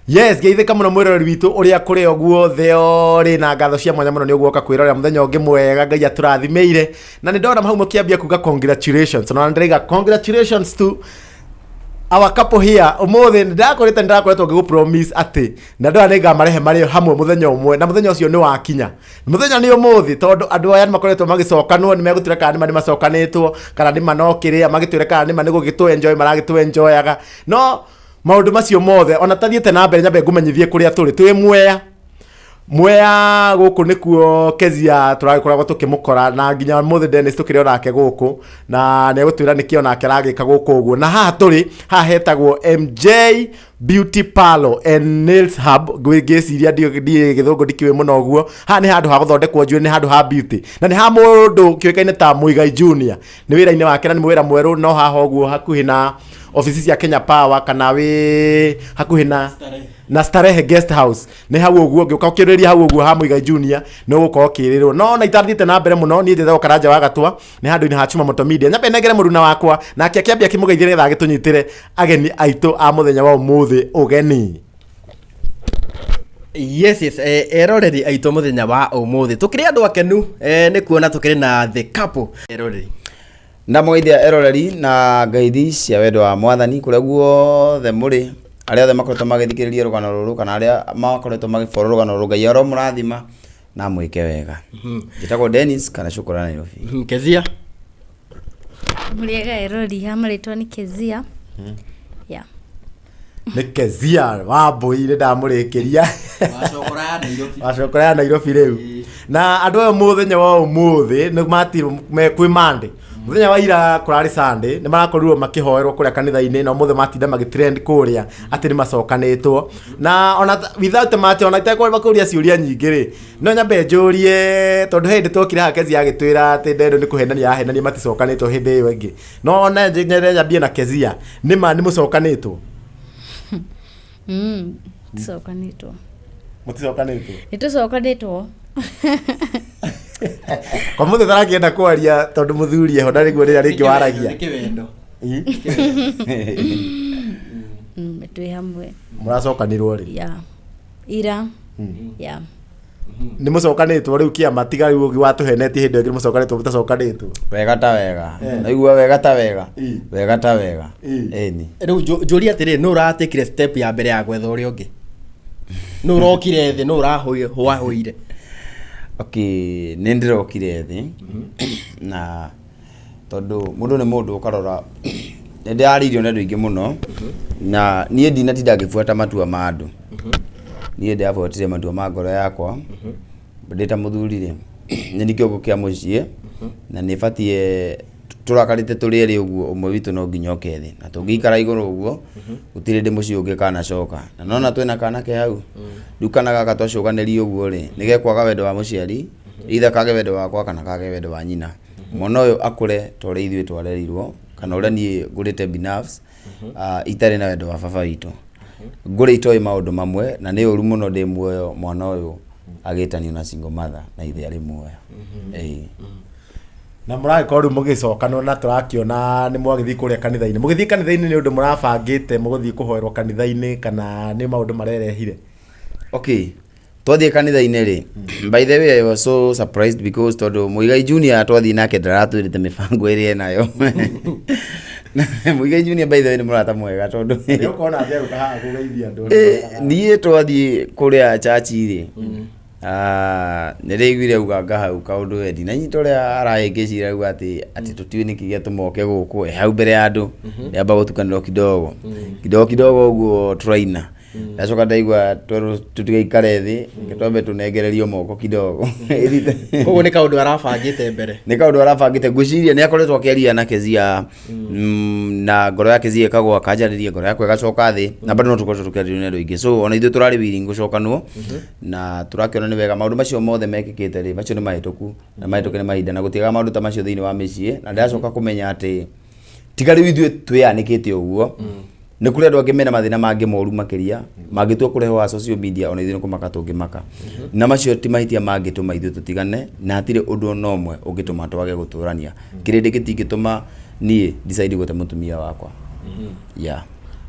Yes, geithĩka mũno mwĩroreri witũ ũrĩa kũrĩ o guothe ũrĩ na ngatho cia mwanya mũno nĩ ũguoka kwĩrorera mũthenya ũngĩ mwega Ngai atũrathimĩire. Na nĩ ndona hau mũkĩambia kuga congratulations. Na ndĩraiga congratulations to our couple here. Ũmũthĩ nĩ ndakwĩrĩte, nĩ ndakoretwo ngĩgũ promise atĩ na ndona nĩ ngamarehe marĩ hamwe mũthenya ũmwe, na mũthenya ũcio nĩ wakinya. Mũthenya nĩ ũmũthĩ, tondũ andũ aya nĩ makoretwo magĩcokanwo, nĩ megũtwĩra kana nĩ ma nĩ macokanĩtwo kana nĩ manokĩrĩa magĩtwĩre kana nĩ ma nĩ gũgĩtũ enjoy maragĩtũ enjoyaga. No maũndũ macio mothe ona tathiĩte na mbere, nyambe ngũmenyithie kũrĩa tũrĩ. Twĩ Mwea. Mwea gũkũ nĩkuo Kezia tũragĩkoragwo tũkĩmũkora, na nginya mũthĩ Dennis tũkĩrĩ onake gũkũ, na nĩ egũtwĩra nĩkĩ onake aragĩka gũkũ ũguo. Na haha tũrĩ, haha hetagwo MJ Beauty Parlour and Nails Hub. Ngwĩciria ndiĩ gĩthũngũ, ndikĩũĩ mũno ũguo. Haha nĩ handũ ha gũthondekwo njuĩrĩ, nĩ handũ ha beauty, na nĩ ha mũndũ kĩũĩkaine ta Muigai Junior. Nĩ wĩra-inĩ wake na nĩ wĩra mwerũ, no haha ũguo hakuhĩ na obici cia Kenya Power, kana wĩ hakuhĩ na Starehe Guest House, nĩ hau ũguo. Ũngĩũka ũkĩrĩria hau ũguo ha Muigai Junior, nĩ ũgũkorwo ũkĩrĩrwo. No na itathiĩte na mbere mũno, niĩ njĩtagwo Karanja wa Gatwa, nĩ handũ-inĩ ha Chuma Moto Media. Nyambe nengere mũruna wakwa nake akĩambia akĩmũgeithia nĩgetha agĩtũnyitĩre ageni aitũ a mũthenya wa ũmũthĩ ũgeni. Yes, eroreri aitũ, mũthenya wa ũmũthĩ tũkĩrĩ andũ akenu, nĩ kuona tũkĩrĩ na the couple eroreri. Ndamũgeithia eroreri na ngeithi cia wendo wa Mwathani kũrĩa guothe mũrĩ, arĩa othe makoretwo magĩthikĩrĩria rũgano rũrũ kana arĩa makoretwo magĩboro rũgano rũrũ. Ngai aromũrathima na mwĩke wega. Njĩtagwo Dennis kana Cukura Nairobi. Kezia. Mũrĩega erori, ha marĩtwa nĩ Kezia. Yeah. Nĩ Kezia Wambui, nĩ ndamũrĩkĩria. Wacokora ya Nairobi. Wacokora ya Nairobi. Rĩu na andũ aya mũthenya wa ũmũthĩ nĩ matirwo me kwĩ Monday, mũthenya wa ira kũrarĩ Sunday, nĩ marakorirwo makĩhoerwo kũrĩa kanitha-inĩ, na ũmũthĩ matinda magĩtrend kũrĩa atĩ nĩ macokanĩtwo. Na ona without much, ona itekũrĩa kũria ciũria nyingĩ rĩ, no nyambe njũrie, tondũ he hĩndĩ twokire haha Kezia agĩtwĩra atĩ Ndendo nĩ kũhenania ahenania, maticokanĩtwo hĩndĩ ĩyo ĩngĩ. No ona nyende nyambie na Kezia, nĩ ma nĩ mũcokanĩtwo? Tũcokanĩtwo. Mũticokanĩtwo? Nĩ tũcokanĩtwo. Kwa mũthĩ tarakĩenda kwaria tondũ mũthuri eho na rĩguo rĩrĩa rĩngĩ waragia. Nĩ kĩwendo. Twĩ hamwe. Mũracokanirwo rĩ? Yeah. Ira. Yeah. Nĩ mũcokanĩtwo rĩu kĩama tiga rĩu ũngĩ watũhenetie hĩndĩ ĩyo ĩngĩ, nĩ mũcokanĩtwo mũtacokanĩtwo? Wega ta wega. Naigua wega ta wega. Wega ta wega. Ĩni. Rĩu njũrie atĩrĩrĩ, nũ ũratekire step ya mbere ya gwetha ũrĩa ũngĩ? Nũ ũrokire thĩ? Nũ ũrahũahũire? Okay, nĩ ndĩrokire thĩ, na tondũ mũndũ nĩ mũndũ, ũkarora nĩ ndĩrarĩirio nĩ andũ aingĩ mũno, na niĩ ndinatinda ngĩbuata matua ma andũ. Niĩ ndĩrabuatire matua ma ngoro yakwa. Ndĩ ta mũthuri rĩ, nĩ niĩ kĩongo kĩa mũciĩ, na nĩ batiĩ tũrakarĩte tũrĩ erĩ ũguo, ũmwe witũ no nginya oke thĩ, na tũngĩikara igũrũ ũguo gũtirĩ hĩndĩ mũciĩ ũngĩ kanacoka. Na nona twĩna kana ke hau rĩu, kana gaka twacũganĩria ũguo rĩ, nĩ gekwaga wendo wa mũciari, either kage wendo wakwa kana kage wendo wa nyina. Mwana ũyũ akũre ta ũrĩa ithuĩ twarerirwo kana ũrĩa niĩ ngũrĩte binafsi, itarĩ na wendo wa baba witũ, ngũrĩ itoĩ maũndũ mamwe, na nĩ ũru mũno ndĩ muoyo mwana ũyũ agĩtanio na single mother na ithe arĩ muoyo. Ĩĩ. Na mũragĩkorwo rĩu mũgĩcokanwo, na tũrakĩona nĩ mwagĩthiĩ kũrĩa kanitha-inĩ. Mũgĩthiĩ kanitha-inĩ nĩ ũndũ mũrabangĩte mũgũthiĩ kũhoerwo kanitha-inĩ, kana nĩ maũndũ marerehire? Okay, twathiĩ kanitha-inĩ rĩ, by the way, I was so surprised because tondũ Muigai Junior twathiĩ nake ndaratwĩrĩte mĩbango ĩrĩa enayo. Muigai Junior, by the way, nĩ mũrata mwega tondũ Nĩ ũkona atĩ haha kũgeithia andũ. Niĩ twathiĩ kũrĩa church rĩ, nĩ ndĩiguire uganga hau kaũndũ we ndinanyita ũrĩa arahĩngĩcire, auga atĩ tũtiũĩ nĩkĩ gĩatũma oke gũkũ e hau mbere ya andũ. Nĩamba gũtukanĩrwo kidogo kidogo kidogo ũguo tũraina, ndacoka ndaigua twerwo tũtigaikare thĩ, twambe tũnengererio moko kidogo. Koguo nĩ kaũndũ arabangĩte mbere? Nĩ kaũndũ arabangĩte. Ngwĩciria nĩ akoretwo akĩaria na Kezia, na ngoro ya Kezia ĩkagwa, akanjarĩria, ngoro yakwa ĩgacoka thĩ, na bado no tũkoretwo tũkĩarĩrio nĩ andũ aingĩ. So ona ithuĩ tũrarĩ willing gũcokanwo, na tũrakĩona nĩ wega. Maũndũ macio mothe mekĩkĩte rĩ, macio nĩ mahĩtũku na mahĩtũke nĩ mahinda, na gũtiagaga maũndũ ta macio thĩinĩ wa mĩciĩ. Na ndĩracoka kũmenya atĩ tiga rĩu ithuĩ twĩyanĩkĩte ũguo, nĩ kũrĩ andũ angĩ mena mathĩna mangĩ moru makĩria mangĩtua kũrehwo wa social media, ona ithuĩ nĩ kũmaka tũngĩmaka. Na macio ti mahĩtia mangĩtũma ithuĩ tũtigane, na hatirĩ ũndũ ona ũmwe ũngĩtũma twage gũtũrania. Kĩrĩndĩ gĩtingĩtũma niĩ decide gũte mũtumia wakwa, yeah.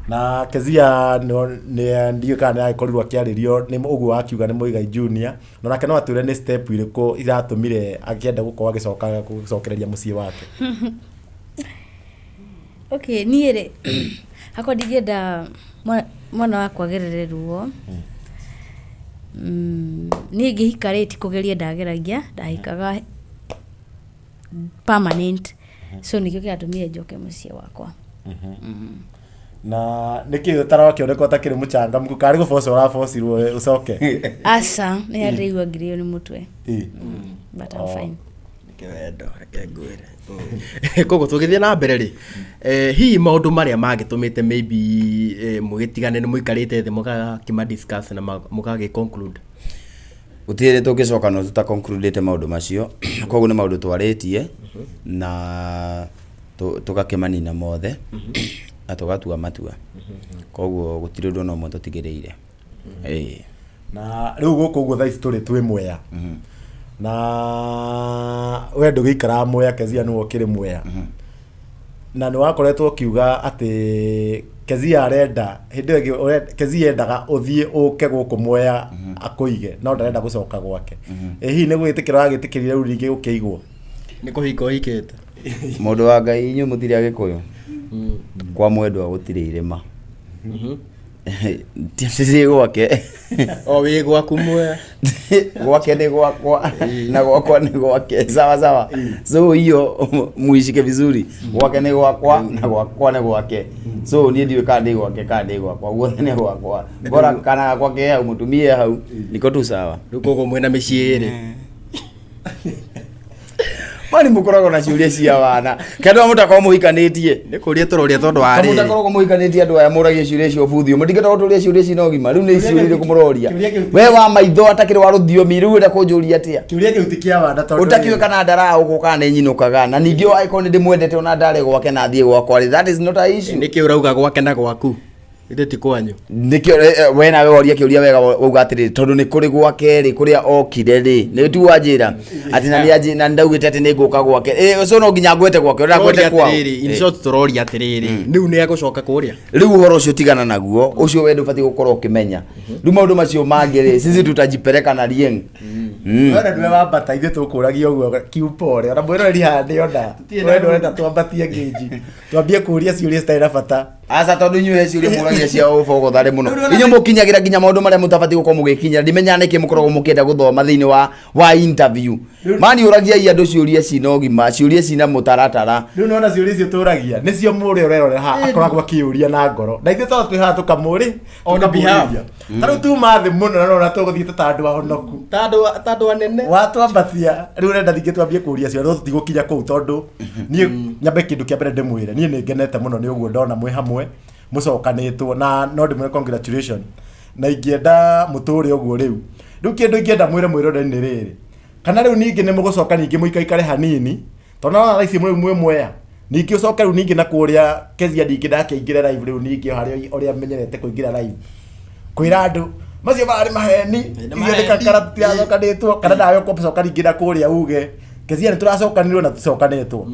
Na Kezia nĩ ndiũĩ kana nĩ agĩkorirwo akĩarĩrio nĩ ũguo akiuga nĩ Mũigai Junior, na nake no atwĩre nĩ step irĩkũ iratũmire akĩenda gũkorwo agĩcoka gũcokereria mũciĩ wake. Okay, niĩ rĩ hakwa ndingĩenda mwana wakwa agerere ruo. Niĩ ngĩhika rĩ, ti kũgeria ndageragia, ndahikaga permanent, so nĩkĩo kĩratũmire njoke mũciĩ wakwa. Na nĩkĩ ũtarakĩoneka ũtakĩrĩ mũchangamku, karĩ gũboco ũrabocirwo ũcoke? Aca, nĩ ndĩraigua ngirĩo nĩ mũtwe, but I'm fine. Nĩkĩ wendo, reke ngwĩre. Koguo tũgĩthiĩ na mbere rĩ, hihi maũndũ marĩa mangĩtũmĩte maybe mũgĩtigane nĩ mũikarĩte thĩ mũgakĩma discuss na mũgagĩ conclude? Gũtirĩ tũngĩcoka no tũta concludĩte maũndũ macio, koguo nĩ maũndũ twarĩtie na tũgakĩmanina mothe na tũgatua matua, koguo gũtirĩ ũndũ ona ũmwe tũtigĩrĩire. Ĩĩ. Na rĩu gũkũ ũguo thaa ici tũrĩ twĩ Mwea, na we ndũgĩikaraga Mwea, Kezia nĩwe ũkĩrĩ Mwea, na nĩ wakoretwo ũkiuga atĩ Kezia arenda hĩndĩ ĩyo ĩngĩ Kezia endaga ũthiĩ ũke gũkũ Mwea akũige, no ndarenda gũcoka gwake. Ĩ hihi nĩ gwĩtĩkĩra wagĩtĩkĩrire rĩu rĩngĩ gũkĩigwo? Nĩ kũhika ũhikĩte? Mũndũ wa Ngai, inyuĩ mũtirĩ Agĩkũyũ, kwa mwendwa gũtirĩ irĩma. Ti gwake. O wĩ gwaku Mwea. Gwake nĩ gwakwa na gwakwa nĩ gwake, sawa sawa. So hiyo muishike vizuri, gwake nĩ gwakwa na gwakwa nĩ gwake. So niĩ ndiũĩ kana ndĩ gwake kana ndĩ gwakwa, guothe nĩ gwakwa, bora kana gwake hau mũtumie hau niko tu sawa. Rĩu koguo mwĩna mĩciĩ ĩrĩ? Mani mũkoragwo na ciũria cia wana kendwa mũtakorwo mũhikanĩtie. Nĩ kũria tũroria tondũ wa Kamũ rĩrĩ. mũtakoragwo mũhikanĩtie, andũ aya mũragia ciũria cia ũbuthio, mũtingĩhota gũtũria ciũria cina ũgima. Rĩu nĩ ciũria irĩkũ mũroria? Kĩũria kĩu- We wa maitho atakĩrĩ wa rũthiomi, rĩu ũrenda kũnjũria atĩa? Kĩũria kĩu ti kĩa wana tondũ Ũtakiũĩ kana ndaraũkwo kana nĩ nyinũkaga, na ningĩ angĩkorwo nĩ ndĩmwendete ona ndarĩ gwake na thiĩ gwakwa rĩ, that is not a issue. Nĩkĩ ũrauga gwake na gwaku? Ithe ti kwanyu? Nĩkĩo we nawe woria kĩũria wega, wauga atĩrĩrĩ, tondũ nĩ kũrĩ gwake rĩ, kũrĩa okire rĩ, nĩ tu wanjĩra atĩ na nĩ na ndaugĩte atĩ nĩ ngũka gwake. So no nginya ngwete gwake, ũrenda ngwete Tũroria kwao? atĩrĩrĩ, in short tũroria atĩrĩrĩ, rĩu nĩ egũcoka kũrĩa? Rĩu ũhoro ũcio tigana naguo, ũcio we ndũbatiĩ gũkorwo ũkĩmenya. Rĩu maũndũ macio mangĩ rĩ, sisi tutajipeleka na rieng. Wena nĩwe wambata, ithuĩ tũkũragia ũguo kiupore, ona mwĩroreri haha ndĩona we ndũrenda twambatie ngĩnji twambie kũria ciũria citarĩ na bata. Aca, tondũ inyuĩ he ciũria mũragia cia ũbogotharĩ mũno, inyuĩ mũkinyagĩra nginya maũndũ marĩa mũtabatiĩ gũkorwo mũgĩkinyĩra. Ndimenyaga nĩkĩ mũkoragwo mũkĩenda gũthoma thĩinĩ wa interview. Mani ũragiai andũ ciũria cina ũgima, ciũria cina mũtaratara. Rĩu nĩwona ciũria icio tũragia nĩcio mũrĩa ũrerorera haha akoragwo akĩũria na ngoro, na ithuĩ tondũ twĩ haha tũkamũrĩ On behalf. ta rĩu tuma thĩ mũno na nona tũgũthiĩte ta andũ ahonoku. Ta andũ anene. Watwambatia rĩu ũrenda ningĩ twambie kũria ciũria, no tũtigũkinya kũu tondũ niĩ nyambe kĩndũ kĩa mbere ndĩmwĩre, niĩ nĩ ngenete mũno nĩ ũguo ndona mwĩ hamwe mũcokanĩtwo, na no ndĩmwĩre congratulation, na ingĩenda mũtũre ũguo. Rĩu kĩndũ ingĩenda mwĩre mwĩroreri nĩ rĩrĩ, kana rĩu ningĩ nĩ mũgũcoka ningĩ mũikaikare hanini, tondũ naona thaa ici rĩu mwĩ Mwea, ningĩ ũcoke rĩu ningĩ na kũrĩa Kezia ningĩ ndakĩingĩre live rĩu ningĩ harĩa ũrĩa menyerete kũingĩra live kwĩra andũ macio mararĩ maheni, Nĩ ithuĩ nĩ maheni. kakara tũtiracokanĩtwo, kana nawe ũkocoka ningĩ na kũrĩa uge Kezia nĩ tũracokanirwo na tũcokanĩtwo.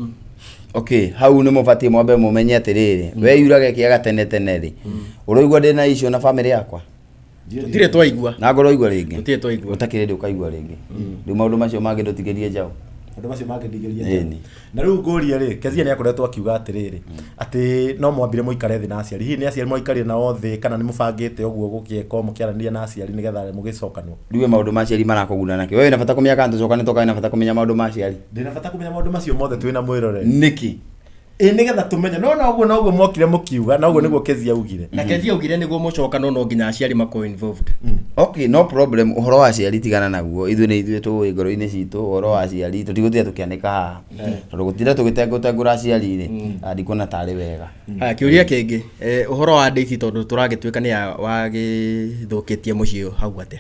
Okay, hau nĩ mũbatiĩ mwambe mũmenye atĩrĩrĩ, we yurage kĩaga tene tene rĩ, ũroigua ndĩna icio na bamĩrĩ yakwa? Tũtirĩ twaigua. Na ngorwo igua rĩngĩ. Tũtirĩ twaigua. Ũtakĩrĩ ndĩ ũkaigua rĩngĩ. Rĩu maũndũ macio mangĩ ndũtigĩrie njaũ. Maũndũ macio mangĩndigĩria. Ĩni. Na rĩu ngũrie rĩ, Kezia nĩ akoretwo akiuga atĩrĩrĩ, atĩ no mwambire mũikare thĩ na aciari. Hihi nĩ aciari mwaikarire nao thĩ, kana nĩ mũbangĩte ũguo gũkĩeka mũkĩaranĩria na aciari nĩgetha mũgĩcokanwo? Rĩu we maũndũ ma aciari marakũguna nakĩ? We wĩna bata kũmenya kana tũcokanĩtwo, kana wĩna bata kũmenya maũndũ ma aciari? Ndĩna bata kũmenya maũndũ macio mothe twĩna mwĩrore. Nĩkĩ? Ĩ nĩgetha tũmenye, no noguo noguo mwokire mũkiuga, noguo nĩguo Kezia augire. Na Kezia augire nĩguo mũcokano no nginya aciari makorwo involved. Okay, no problem. Ũhoro wa aciari tigana naguo, ithuĩ nĩ ithuĩ tũĩ ngoro-inĩ citũ. Ũhoro wa aciari tũtigũtinda tũkĩanĩka haha, tondũ gũtinda tũgĩtengũtengũra aciari rĩ, ndikuona tarĩ wega. Haya, kĩũria kĩngĩ, ũhoro wa Daisy, tondũ tũragĩtuĩka nĩ wagĩthũkĩtie mũciĩ hau atĩa?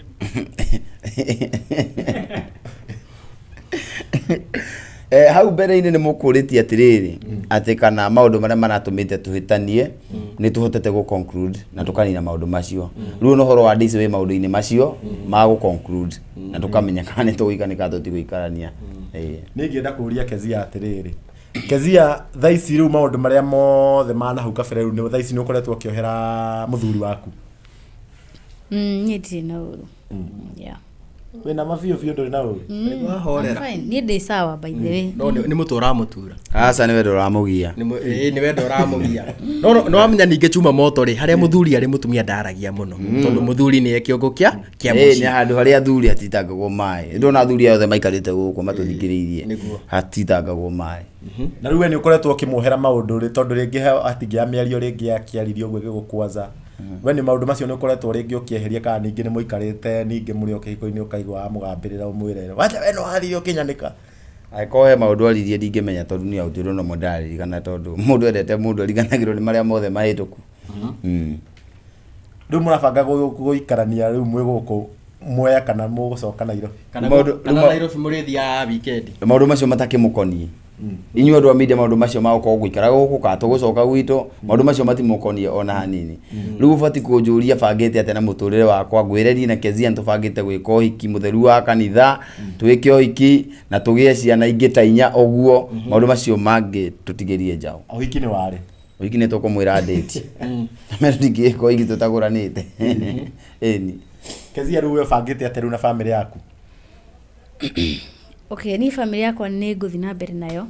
Hau mbere-inĩ nĩ mũkũrĩtie atĩrĩrĩ, atĩ kana maũndũ marĩa maratũmĩte tũhĩtanie nĩ tũhotete gũ conclude na tũkanina maũndũ macio. Rĩu na ũhoro wa Daisy wĩ maũndũ-inĩ macio ma gũ conclude na tũkamenya kana nĩ tũgũikarania kana tũtigũikarania. Nĩ ingĩenda kũria Kezia atĩrĩrĩ, Kezia, thaa ici rĩu maũndũ marĩa mothe ma nahau kabere rĩu thaa ici nĩ ũkoretwo ũkĩohera mũthuri waku? Niĩ ndirĩ na ũru. Yeah. Wĩna ma biũ biũ ndũrĩ na ũru? I'm Wahorera. fine. Niĩ ndĩ sawa, by the way. No nĩ mũtũ ũramũtura. Aca, nĩ wendo ũramũgia. Ĩĩ, nĩ wendo ũramũgia. No wamenya ningĩ chuma moto rĩ, harĩa mũthuri arĩ mũtumia ndaragia mũno, tondũ mũthuri nĩye kĩongo kĩa Ĩĩ, mũciĩ. nĩ handũ harĩa athuri hatitangagwo maĩ. Ndona athuri aya othe maikarĩte gũkũ matũthikĩrĩirie. Nĩguo. Hatitangagwo maĩ. Na rĩu we nĩ ũkoretwo ũkĩmuohera maũndũ rĩ, tondũ rĩngĩ hatingĩaga mĩario rĩngĩ akĩaririe ũguo ĩgĩgũkwaza. We nĩ maũndũ macio nĩ ũkoretwo rĩngĩ ũkĩeheria, kana ningĩ nĩ mũikarĩte ningĩ mũrĩ o kĩhiko-inĩ ũkaigua wamũgambĩrĩra ũmwĩre, "Wacha we no wathire ũkĩnyanĩka"? Angĩkorwo he maũndũ aririe ndingĩmenya, tondũ niĩ gũtirĩ ũndũ ũmwe ndĩraririkana, tondũ mũndũ endete mũndũ ariganagĩrwo nĩ marĩa mothe mahĩtũku. Rĩu mũrabanga gũikarania rĩu mwĩ gũkũ Mwea kana mũgũcoka Nairobi? Kana kana Nairobi mũrĩthiaga weekend? Maũndũ macio matakĩmũkoniĩ inyuĩ andũ a media, maũndũ macio ma gũkorwo gũikara gũkũ kana tũgũcoka gwitũ, maũndũ macio matimũkoniĩ ona hanini. Rĩu ũbatiĩ kũnjũria bangĩte atĩa na mũtũrĩre wakwa. Ngwĩre niĩ na Kezia nĩtũbangĩte gwĩka ũhiki mũtheru wa kanitha, twĩke ũhiki na tũgĩe ciana ingĩ ta inya ũguo. Maũndũ macio mangĩ tũtigĩrie njaũ. Ũhiki nĩ warĩ? Ũhiki nĩ tũkũmwĩra date. Na tũtingĩka ũhiki tũtagũranĩte, ĩni. Kezia, rĩu we ũbangĩte atĩa rĩu na bamĩrĩ yaku? Okay, niĩ bamĩrĩ yakwa nĩ ngũthiĩ na mbere nayo.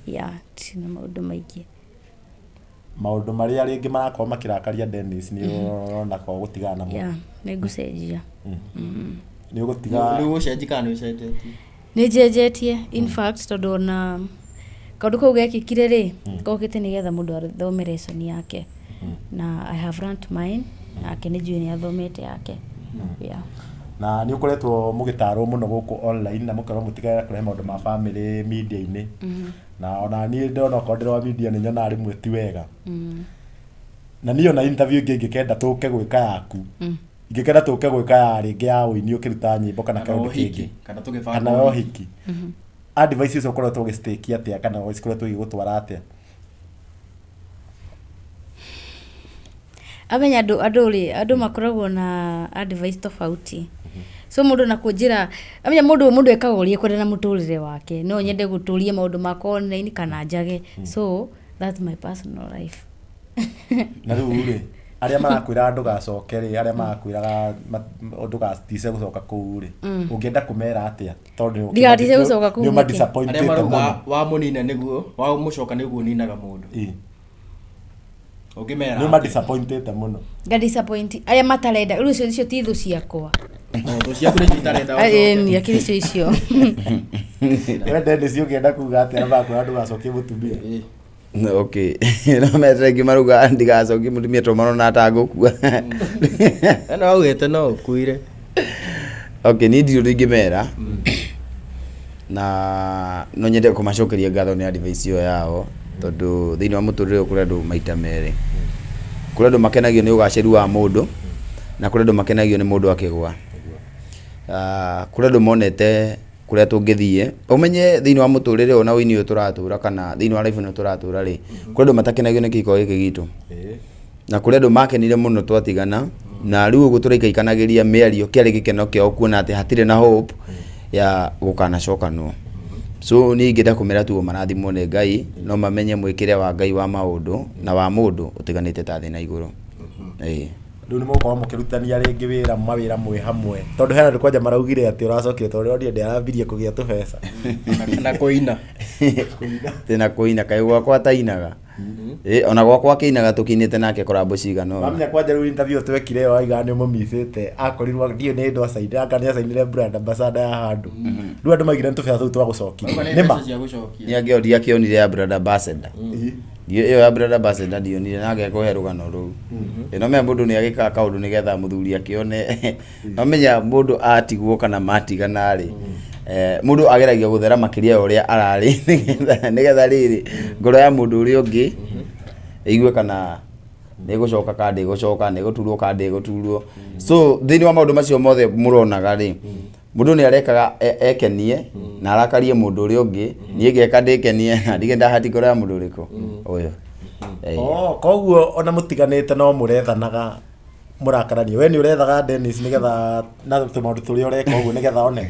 Yeah, tina maũndũ maingĩ. Maũndũ marĩa rĩngĩ marakorwo makĩrakaria Dennis nĩ ũrona ko gũtigana namo? Yeah, nĩ ngũcenjia. Nĩ ũgũtiga? Rĩu ũcenji kana nĩ ũcenjetie? Nĩ njenjetie, in fact, tondũ ona kaũndũ kau gekĩkire rĩ, gokĩte nĩgetha mũndũ athome lesson yake, na I have learnt mine, nake nĩ njũĩ nĩ athomete yake. Yeah. Na nĩ ũkoretwo mũgĩtarwo mũno gũkũ online na mũkerwo mũtigage kũrehe maũndũ ma family media-inĩ, na ona niĩ ndona okorwo ndĩrĩ wa media nĩ nyonaga rĩmwe ti wega. Na niĩ ona interview ĩngĩ ingĩkenda tũke gwĩka yaku, ingĩkenda tũke gwĩka ya rĩngĩ ya ũini ũkĩruta nyĩmbo kana Kana kaũndũ ũhiki, kĩngĩ. Kana tũgĩbanga Kana ũhiki. ũhiki. Advice icio ũkoretwo ũgĩcitĩkia atĩa, kana cikoretwo igĩgũtwara atĩa? Amenya andũ rĩ, andũ makoragwo na advice tofauti, so mũndũ na kũnjĩra, amenya mũndũ ekaga ũrĩa ekwenda na mũtũrĩre wake. No nyende gũtũria maũndũ makwa online kana njage, so that's my personal life. Na rĩu rĩ, arĩa marakwĩraga ndũgacoke rĩ, arĩa marakwĩraga ndũgatice gũcoka kũu rĩ, ũngĩenda kũmera atĩa, tondũ Ndigatice gũcoka kũu nĩ nĩkĩ? ũmadisappointĩte Arĩa marauga mũno? wamũnina nĩguo wamũcoka nĩguo ũninaga mũndũ. Ũngĩmera Nĩ ũmadisappointĩte mũno. Nga disappoint arĩa matarenda rĩu, icio ti thũ ciakwa. Thũ ciaku nĩcio itarenda ũcoke. Ĩni, akĩrĩ icio. We Dennis, ũngĩenda kuga atĩa arĩa marakwĩra ndũgacokie mũtumia? Okay, no metere ngĩ marauga ndigacokie mũtumia tondũ marona ta ngũkua. Ena waugĩte no ũkuire. Okay, niĩ ndirĩ ũndũ ingĩmera, na no nyende kũmacokeria ngatho nĩ advice ĩyo yao, tondũ thĩinĩ wa mũtũrĩre ũyũ kũrĩ andũ maita merĩ. Kũrĩ andũ makenagio nĩ ũgacĩru wa mũndũ, na kũrĩ andũ makenagio nĩ mũndũ akĩgwa. Ah, kũrĩ andũ monete kũrĩa tũngĩthiĩ. Ũmenye thĩinĩ wa mũtũrĩre ũyũ na ũini ũyũ tũratũra, kana thĩinĩ wa life ĩno tũratũra rĩ, kũrĩ andũ matakenagio nĩ kĩhiko gĩkĩ gitũ, na kũrĩ andũ makenire mũno twatigana, na rĩu ũguo tũraikaikanagĩria mĩario kĩarĩ gĩkeno kĩao kuona atĩ hatirĩ na hope ya gũkanacokanwo. So niĩ ingĩenda kũmera tu o marathimwo nĩ Ngai, no mamenye mwĩkĩre wa Ngai wa maũndũ na wa mũndũ ũtiganĩte ta thĩ na igũrũ. Ĩĩ. Rĩu nĩ mũgũkorwo mũkĩrutania rĩngĩ wĩra, mawĩra mwĩ hamwe, tondũ hena andũ kwanja maraugire atĩ ũracokire tondũ ũronire ndĩarambirie kũgĩa tũbeca. Na kũina. Tĩna kũina, kaĩ gwakwa atainaga? Ĩ, ona gwakwa akĩinaga, tũkĩinĩte nake korambo cigana ũna. Wamenya kwanja rĩu interview twekire ĩyo waigaga nĩ ũmũmicĩte, akorirwo ndiũĩ nĩ hĩndĩ acainire, anga nĩ acainire brand ambassador ya handũ. Rĩu andũ maigire nĩ tũbeca tũu twagũcokirie. Nĩ ma? Mbeca cia gũcokia. Nĩ angĩoria akĩonire ya brand ambassador. Ĩyo ya brand ambassador ndionire, na ngekũhe rũgano rũu. Ĩ, no menya mũndũ nĩ agĩkaga kaũndũ nĩgetha mũthuri akĩone. No menya mũndũ atigwo kana matigana rĩ, mũndũ ageragia gũthera makĩria ya ũrĩa ararĩ, nĩgetha rĩrĩ ngoro ya mũndũ ũrĩa ũngĩ ĩigue kana nĩ gũcoka kana ndĩgũcoka, nĩ gũturwo kana ndĩgũturwo. So thĩinĩ wa maũndũ macio mothe mũronaga rĩ, mũndũ nĩ arekaga ekenie na arakarie mũndũ ũrĩa ũngĩ. Niĩ ngeka ndĩkenie na ndige ndahati ngoro ya mũndũ ũrĩkũ ũyũ. Oh, koguo ona mũtiganĩte no mũrethanaga mũrakaranie. We nĩ ũrethaga Dennis nĩgetha na tũmaũndũ tũrĩa ũreka ũguo nĩgetha one?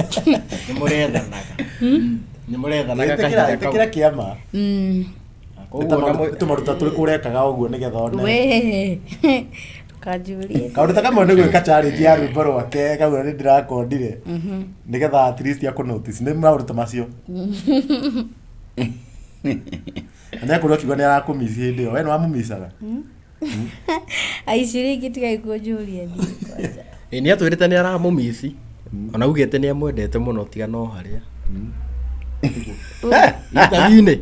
Nĩ mũrethanaga. Nĩ mũrethanaga Ĩtĩkĩra kahinda kau. ĩtĩkĩra kĩama. Koguo ona mũ- Tũmaruta tũrĩkũ ũrekaga ũguo nĩgetha one. We ndũkanjũrie. Kaũndũ ta kamwe nĩ gwĩka challenge ya rwĩmbo rwake kau nĩ ndĩrakondire. Nĩgetha at least akũ notice. Nĩ maũndũ ta macio. Na nĩakorirwo akiuga nĩ arakũmici hĩndĩ ĩyo. We nĩ wamũmicaga? Aici rĩngĩ tigai kũnjũria niĩ kwanja. Ĩ, nĩ atwĩrĩte nĩ aramũmici ona augĩte nĩ amwendete mũno tiga no harĩa interview-inĩ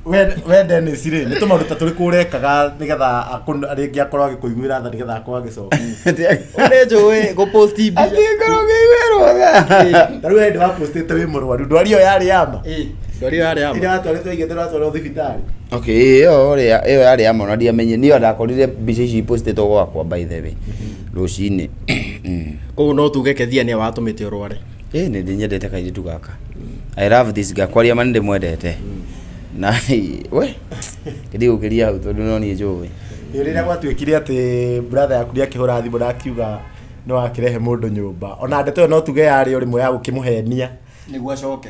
We Dennis rĩ, nĩ tũmaũndũ ta tũrĩkũ ũrekaga nĩgetha rĩngĩ akorwo agĩkũiguĩra tha nĩgetha akorwo agĩcoka? Nĩ njũĩ gũposti mbia. Angĩkorwo ngĩiguĩrwo tha. Ta rĩu hĩndĩ wapostĩte wĩ mũrwaru, ndwari ĩyo yarĩ ya ma? Ĩ, ndwari ĩyo yarĩ ya ma. Ĩrĩa watwarĩtwo aigĩte ũratwarwo thibitarĩ? Okay, ĩyo rĩ ĩyo yarĩ ya ma na ndiamenye niĩ ndakorire mbica ici postĩtwo gwakwa by the way rũcinĩ. Koguo no tuge Kezia nĩwe watũmĩte ũrware. Ĩ nĩ ndĩnyendete kairĩtu gaka. I love this girl. Kwaria ma nĩ ndĩmwendete. Na we ndigũkĩria hau tondũ no niĩ njũĩ. Ĩ, rĩrĩa gwatuĩkire atĩ brother yaku nĩakĩhũra thimũ na akiuga nĩ wakĩrehe mũndũ nyũmba ona ndeto ĩyo no tuge yarĩ o rĩmwe ya gũkĩmũhenia. Nĩguo acoke.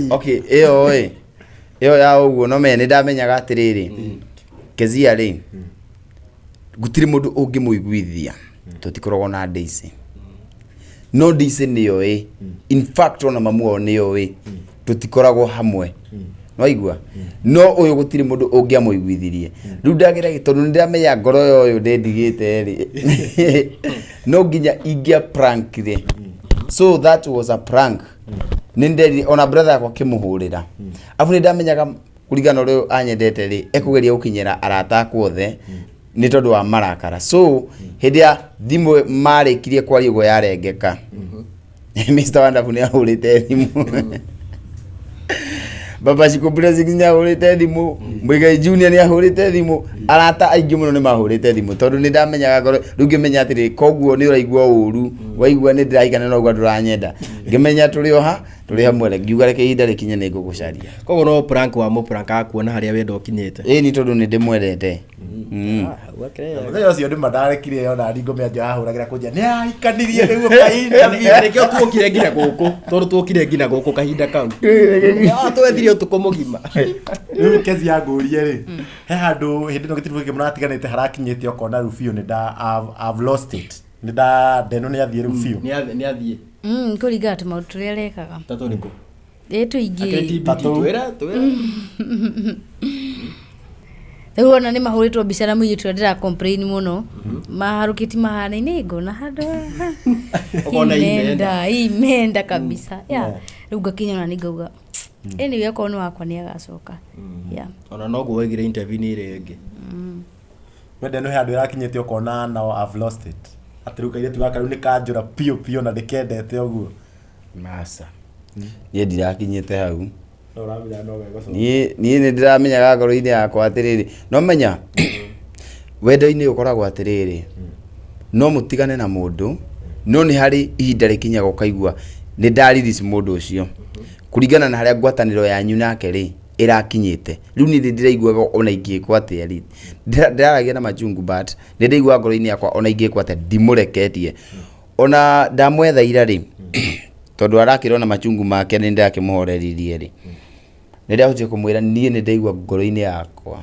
Okay, ĩyo ĩ ĩyo ya ũguo no menya nĩ ndamenyaga atĩrĩrĩ Kezia rĩ gũtirĩ mũndũ ũngĩmũiguithia tũtikoragwo na Daisy no Daisy nĩoĩ in fact ona mamu wao nĩoĩ tũtikoragwo hamwe nwaigua no ũyũ gũtirĩ mũndũ ũngĩamũiguithirie rĩu ndageragia tondũ nĩ ndamenya ngoro ya ũyũ ndĩndigĩte rĩ no nginya ingĩa prankire so that was a prank nĩ nderire ona brother yakwa akĩmũhũrĩra abu nĩ ndamenyaga kũringana na ũrĩa anyendete rĩ ekũgeria gũkinyĩra arata akwa othe nĩ tondũ wa marakara so hĩndĩ ya thimũ marĩkirie kwaria ũguo yarengeka Mr. Wonderful nĩ ahũrĩte thimũ Baba Shiko Blessings nĩ ahũrĩte thimũ Muigai Junior nĩ ahũrĩte thimũ arata aingĩ mũno nĩ mahũrĩte thimũ tondũ nĩ ndamenyaga ngoro rĩu ngĩmenya atĩrĩ koguo nĩ ũraigua ũru waigua nĩ ndĩrahikana na ũguo ndũranyenda ngĩmenya tũrĩ oha tũrĩ hamwe ngiuga reke ihinda rĩkinye nĩ ngũgũcaria. Koguo no prank wa mũprank kuona harĩa wendo ũkinyĩte. Ĩni tondũ nĩ ndĩmwendete. Mũthenya ũcio nĩma ndarekire ona ngome anjo ahũragĩra kũnjia nĩ ahikanirie rĩu kainda. Nĩkĩo tuokire nginya gũkũ tondũ tuokire nginya gũkũ kahinda kau. Ah, twethire ũtukũ mũgima. Rĩu kezi ya ngũrie rĩ he handũ hĩndĩ ĩno gĩtiribũ gĩkĩ mũratiganĩte harakinyĩte ũkona rĩu biũ nĩ nda I've lost it nĩ nda ndeno nĩ athiĩ rĩu biũ. Nĩ athiĩ. Kũringana tũmaũndũ tũrĩa arekaga. Ta tũrĩkũ? Ĩ tũingĩ. Ta tũu. Twĩra twĩra. Rĩu ona nĩ mahũrĩtwo mbica na mũirĩtu ũrĩa ndĩra complain mũno maharũkĩti mahanaine ngona handũ haha. Ũkona imenda imenda kabisa yeah. Rĩu ngakinya ona nĩ ngauga anyway okorwo nĩ wakwa nĩ agacoka yeah. Ona noguo waigire interview-inĩ ĩrĩa ĩngĩ. We ndeno he handũ ĩrakinyĩte ũkona now I've lost it atĩ rĩu kairĩtu gaka rĩu nĩ kanjũra biũ biũ na ndĩkendete ũguo. Maca. Niĩ ndirakinyĩte hau. No ũramenya no gegũcoka. Niĩ niĩ nĩ ndĩramenyaga ngoro-inĩ yakwa atĩrĩrĩ no menya wendo-inĩ ũkoragwo atĩrĩrĩ no mũtigane na mũndũ no nĩ harĩ ihinda rĩkinyaga ũkaigua nĩ nda release mũndũ ũcio kũringana na harĩa ngwatanĩro yanyu nake rĩ ĩrakinyĩte rĩu niĩ nĩ ndĩraiguaga ona ingĩkwo atĩa rĩ ndĩraragia na machungu but nĩ ndĩraiguaga ngoro-inĩ yakwa ona ingĩkwo atĩa ndimũreketie ona ndamwetha ira rĩ tondũ arakĩrwo na machungu make nĩ ndakĩmũhoreririe rĩ nĩ ndahotire kũmwĩra niĩ nĩ ndaigua ngoro-inĩ yakwa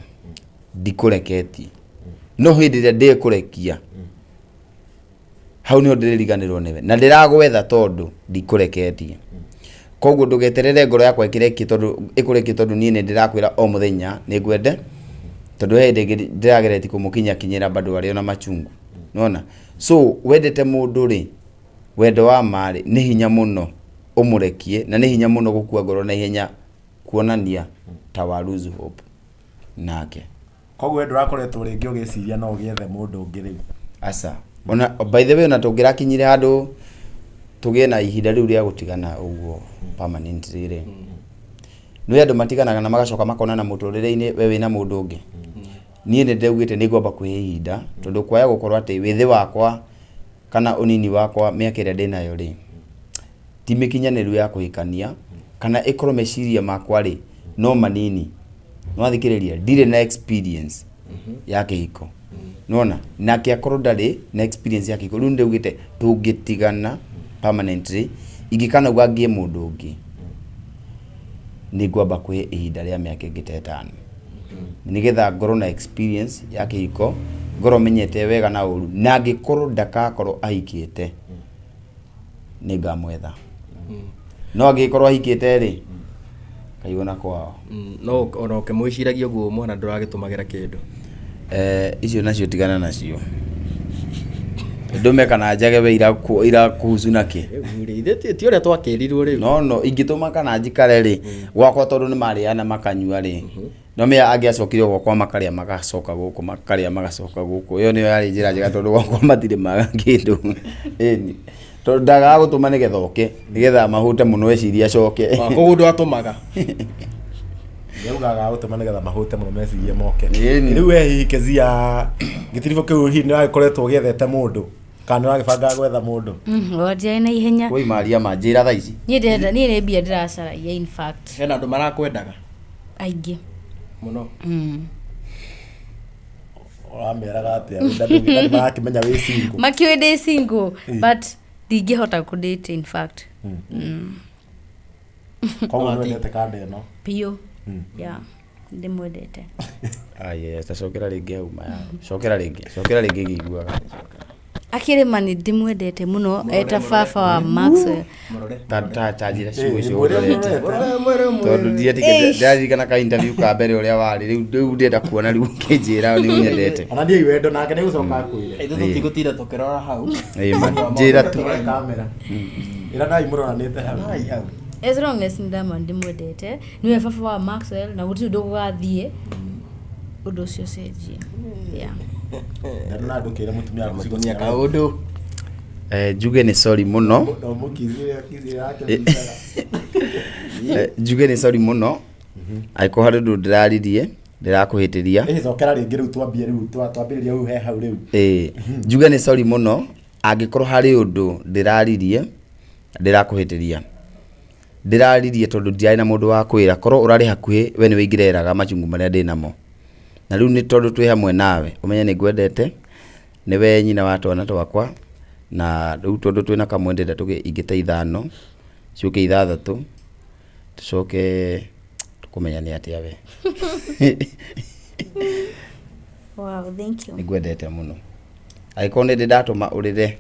ndikũreketie no hĩndĩ ĩrĩa ndĩkũrekia hau nĩho ndĩrĩriganĩrwo nĩwe na ndĩragwetha tondũ ndikũreketie koguo ndũgeterere ngoro yakwa ĩkĩrekie tondũ ĩkũrekie tondũ niĩ nĩ ndĩrakwĩra o mũthenya nĩ ngwende tondũ he hĩndĩ ĩngĩ ndĩrageretie kũmũkinyakinyĩra bado arĩ ona machungu nĩwona so wendete mũndũ rĩ wendo wa ma rĩ nĩ hinya mũno ũmũrekie na nĩ hinya mũno gũkua ngoro na ihenya kuonania ta wa lose hope nake. Koguo we ndũrakoretwo rĩngĩ ũgĩciria no ũgĩethe mũndũ ũngĩ rĩu? Aca. Ona by the way ona tũngĩrakinyire handũ tũgĩe na ihinda rĩu rĩa gũtigana ũguo permanently rĩ nĩ andũ matiganaga na magacoka makonana mũtũrĩre-inĩ we wĩna mũndũ ũngĩ. Niĩ nĩ ndaugĩte nĩ ngwamba kwĩhe ihinda tondũ kwaya gũkorwo atĩ wĩthĩ wakwa kana ũnini wakwa mĩaka ĩrĩa ndĩnayo rĩ ti mĩkinyanĩru ya kũhikania kana ĩkorwo meciria makwa rĩ no manini nĩwathikĩrĩria ndirĩ na experience ya kĩhiko nĩwona nake akorwo ndarĩ na experience ya kĩhiko rĩu nĩndaugĩte tũngĩtigana permanently Ingĩkanauga ngĩe mũndũ ũngĩ, nĩ ngwamba kwĩhe ihinda rĩa mĩaka ĩngĩ ta ĩtano nĩgetha ngorwo na experience ya kĩhiko, ngorwo menyete wega na ũru, na angĩkorwo ndakakorwo ahikĩte nĩ ngamwetha, no angĩkorwo ahikĩte rĩ, kaigua na kwao. No ona ũkĩmwĩciragia ũguo mwana ndũragĩtũmagĩra kĩndũ. Icio nacio tigana nacio, ndũme kana njage we irakuhusu nakĩ? Rĩu rĩ, ithuĩ ti ũrĩa twakĩrirwo rĩu. No ingĩtũma kana njikare rĩ gwakwa, tondũ nĩ marĩana makanyua rĩ, no mĩa angĩacokire gwakwa makarĩa magacoka gũkũ, makarĩa magacoka gũkũ, ĩyo nĩyo yarĩ njĩra njega, tondũ gwakwa matirĩ maga kĩndũ. Ĩni tondũ ndagaga gũtũma nĩgetha oke, nĩgetha mahũte mũno eciria acoke. Koguo ndwatũmaga? Yaugaga gũtũma nĩgetha mahũte mũno mecirie moke. Ĩni. Rĩu we hihi Kezia, gĩtiribũ kĩu hihi nĩ wagĩkoretwo ũgĩethete mũndũ kana nĩ wagĩbangaga gwetha mũndũ? Wanjĩra na ihenya. Woi maria ma njĩra thaa ici. Niĩ ndĩrenda, niĩ nĩ mbia ndĩracaragia, in fact. Hena andũ marakwendaga? Aingĩ. Mũno. Ũrameraga atĩa? Ndũ marakĩmenya wĩ single. Makiũĩ ndĩ single, but ndingĩhota kũdate, in fact. Koguo nĩ wendete kanda ĩno? Biũ, yeah, ndĩmwendete. Aya, tacokera rĩngĩ hau maya, cokera rĩngĩ, cokera rĩngĩ ngĩiguaga. Akĩrĩma nĩ ndĩmwendete mũno eta baba wa Maxwell. Mũrore. Ta njĩra ciugo icio Mwĩre. ũrorete. Mũrorete. Tondũ ndiatigĩte ndaririkana ka interview ka mbere ũrĩa warĩ, rĩu ndĩrenda kuona rĩu ũkĩnjĩra nĩ ũnyendete. Ona ndiĩ wendo nake nĩ gũcoka akwĩre. Ithuĩ tũtigũtinda tũkĩrora hau. Ĩĩ, ma, njĩra tu. Tũrore kamera ĩra nai mũroranĩte hau. Ai, hau. As long as ndama ndĩmwendete, nĩwe baba wa Maxwell na gũtirĩ ũndũ gũgathiĩ ũndũ ũcio ũcenjie, yeah. Na ndũkĩre mũtumia waku ciugo Mũtumia cia kaũndũ. Njuge nĩ sorry mũno. No mũkizire kizire yake mbicaga. Njuge nĩ sorry mũno angĩkorwo harĩ ũndũ ndĩraririe ndĩrakũhĩtĩria. Ĩhĩ, cokera rĩngĩ rĩu, twambie rĩu, twambĩrĩria rĩu he hau rĩu. Ĩĩ, njuge nĩ sorry mũno angĩkorwo harĩ ũndũ ndĩraririe ndĩrakũhĩtĩria, ndĩraririe tondũ ndiarĩ na mũndũ wa kwĩra. Korwo ũrarĩ hakuhĩ we nĩwe ingĩreraga machungu marĩa ndĩ namo, na rĩu nĩ tondũ twĩ hamwe nawe, ũmenye nĩ ngwendete, nĩwe nyina wa twana twakwa, na rĩu tondũ twĩna kamwe ndĩrenda tũgĩe ingĩ ta ithano ciũke ithathatũ, tũcoke tũkũmenya nĩ atĩa we. Wow, thank you. Nĩ ngwendete mũno. Angĩkorwo nĩ ndĩ ndatũma ũrĩre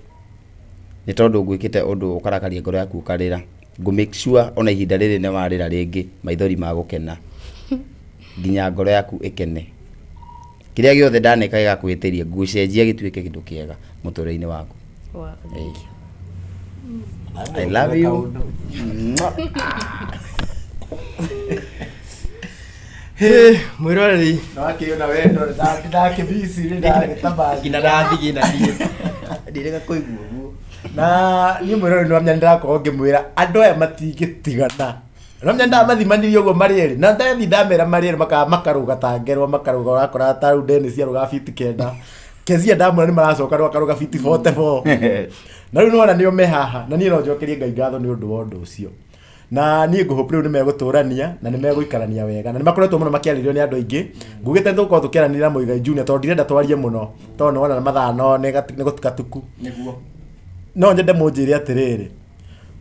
nĩ tondũ ngwĩkĩte ũndũ ũkarakaria ngoro yaku ũkarĩra, ngũ make sure ona ihinda rĩrĩ nĩ warĩra rĩngĩ maithori ma gũkena nginya ngoro yaku ĩkene. Kĩrĩa gĩothe ndaneka gĩgakwĩhĩtĩria, ngũcenjia gĩtuĩke kĩndũ kĩega mũtũrĩre-inĩ waku. Wow, thank you. I love you. Mwĩroreri. Nĩwakĩona wendo ndakĩmici ndagĩtamathi. Nginya ndathigina niĩ ndirega kũigua ũguo. Na niĩ mwĩroreri nĩwamenya nĩndĩrakorwo ngĩmwĩra andũ aya matingĩtigana, nĩwamenya ndamathimanirie ũguo marĩ erĩ, na ndathi ndamera marĩ erĩ makarũga ta ngerwa, makarũga ũrakora ta rĩu Dennis arũgaga fiti 9, Kezia ndamwĩra nĩ maracoka rĩu akarũga fiti 44, na rĩu nĩwona nĩo me haha, na niĩ no njokerie Ngai ngatho nĩ ũndũ wa ũndũ ũcio. Na niĩ ngũhope rĩu nĩ megũtũrania na nĩ megũikarania wega, na nĩ makoretwo mũno makĩarĩrio nĩ andũ aingĩ. Ngugĩte nĩ tũgũkorwo tũkĩaranĩria na Mũigai Junior tondũ ndirenda twarie mũno, tondũ nĩ wona mathaa no nĩ gũtuka tuku. Nĩguo. No nyende mũnjĩre atĩrĩrĩ,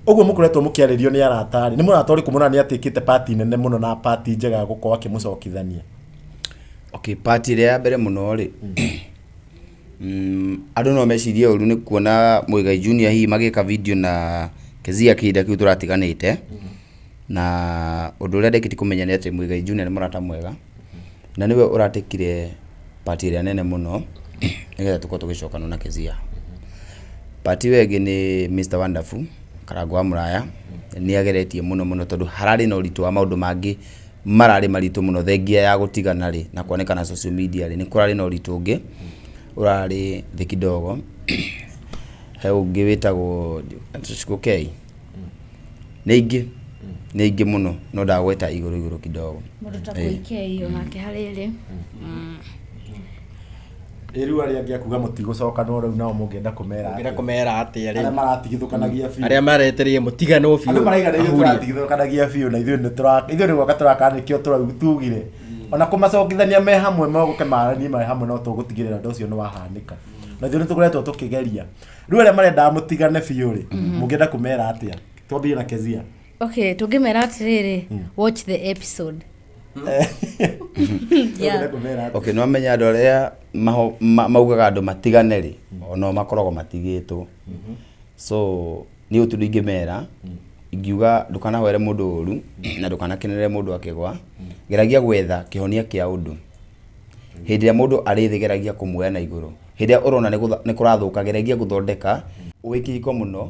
ũguo mũkoretwo mũkĩarĩrio nĩ arata rĩ, nĩ mũrata ũrĩkũ mũrona nĩ atĩkĩte pati nene mũno na pati njega ya gũkorwo akĩmũcokithania? Okay, part ĩrĩa ya mbere mũno rĩ, andũ no mecirie ũru nĩ kuona Mũigai Junior hihi magĩka video na Kezia kĩhinda kĩu tũratiganĩte, na ũndũ ũrĩa ndekĩtie kũmenya nĩ atĩ Mũigai Junior nĩ mũrata mwega na nĩwe ũratekire part ĩrĩa nene mũno nĩgetha tũkorwo tũgĩcokana na Kezia. Part ĩyo ĩngĩ nĩ Mr Wonderful Karango wa Mũraya, nĩ ageretie mũno mũno tondũ hararĩ na ũritũ wa maũndũ mangĩ mararĩ maritũ mũno thengia ya gũtigana rĩ na kuonekana social media rĩ, nĩ kũrarĩ na ũritũ ũngĩ ũrarĩ thĩ kidogo. He ũngĩ wĩtagwo Shukei, nĩ aingĩ mũno, no ndagweta igũrũ igũrũ kidogo. Mũndũ ta Koikei onake harĩ rĩ. Ĩ rĩu arĩa angĩ akuga mũtigũcokanwo rĩu nao mũngĩenda kũmera Ũngĩenda atĩa? kũmera atĩa Arĩa rĩu? maratigithũkanagia biũ. Arĩa maretereire mũtiganwo biũ. Andũ maraiga nĩ ithuĩ ahurie. tũratigithũkanagia biũ, na ithuĩ nĩ ithuĩ nĩ gwaka tũraka, nĩkĩo tũraugire ona kũmacokithania me hamwe, mogoke maranie marĩ hamwe, no tũgũtigĩrĩra ũndũ ũcio nĩ wahanĩka, na ithuĩ nĩ tũkoretwo tũkĩgeria. Rĩu arĩa marendaga mũtigane biũ rĩ, mũngĩenda kũmera atĩa? Twambie na Kezia. Okay, tũngĩmera atĩrĩrĩ, watch the episode. Yeah. Ũngĩenda kũmera atĩa? Okay, nĩ wamenya andũ arĩa maugaga andũ matigane rĩ, onao makoragwo matigĩtwo. So niĩ ũndũ ingĩmera, ingiuga ndũkanahoere mũndũ ũru na ndũkanakenerere mũndũ akĩgwa. Geragia gwetha kĩhonia kĩa ũndũ. Hĩndĩ ĩrĩa mũndũ arĩ thĩ, geragia kũmuoya na igũrũ. Hĩndĩ ĩrĩa ũrona nĩ kũrathũka, geragia gũthondeka. Wĩ kĩhiko mũno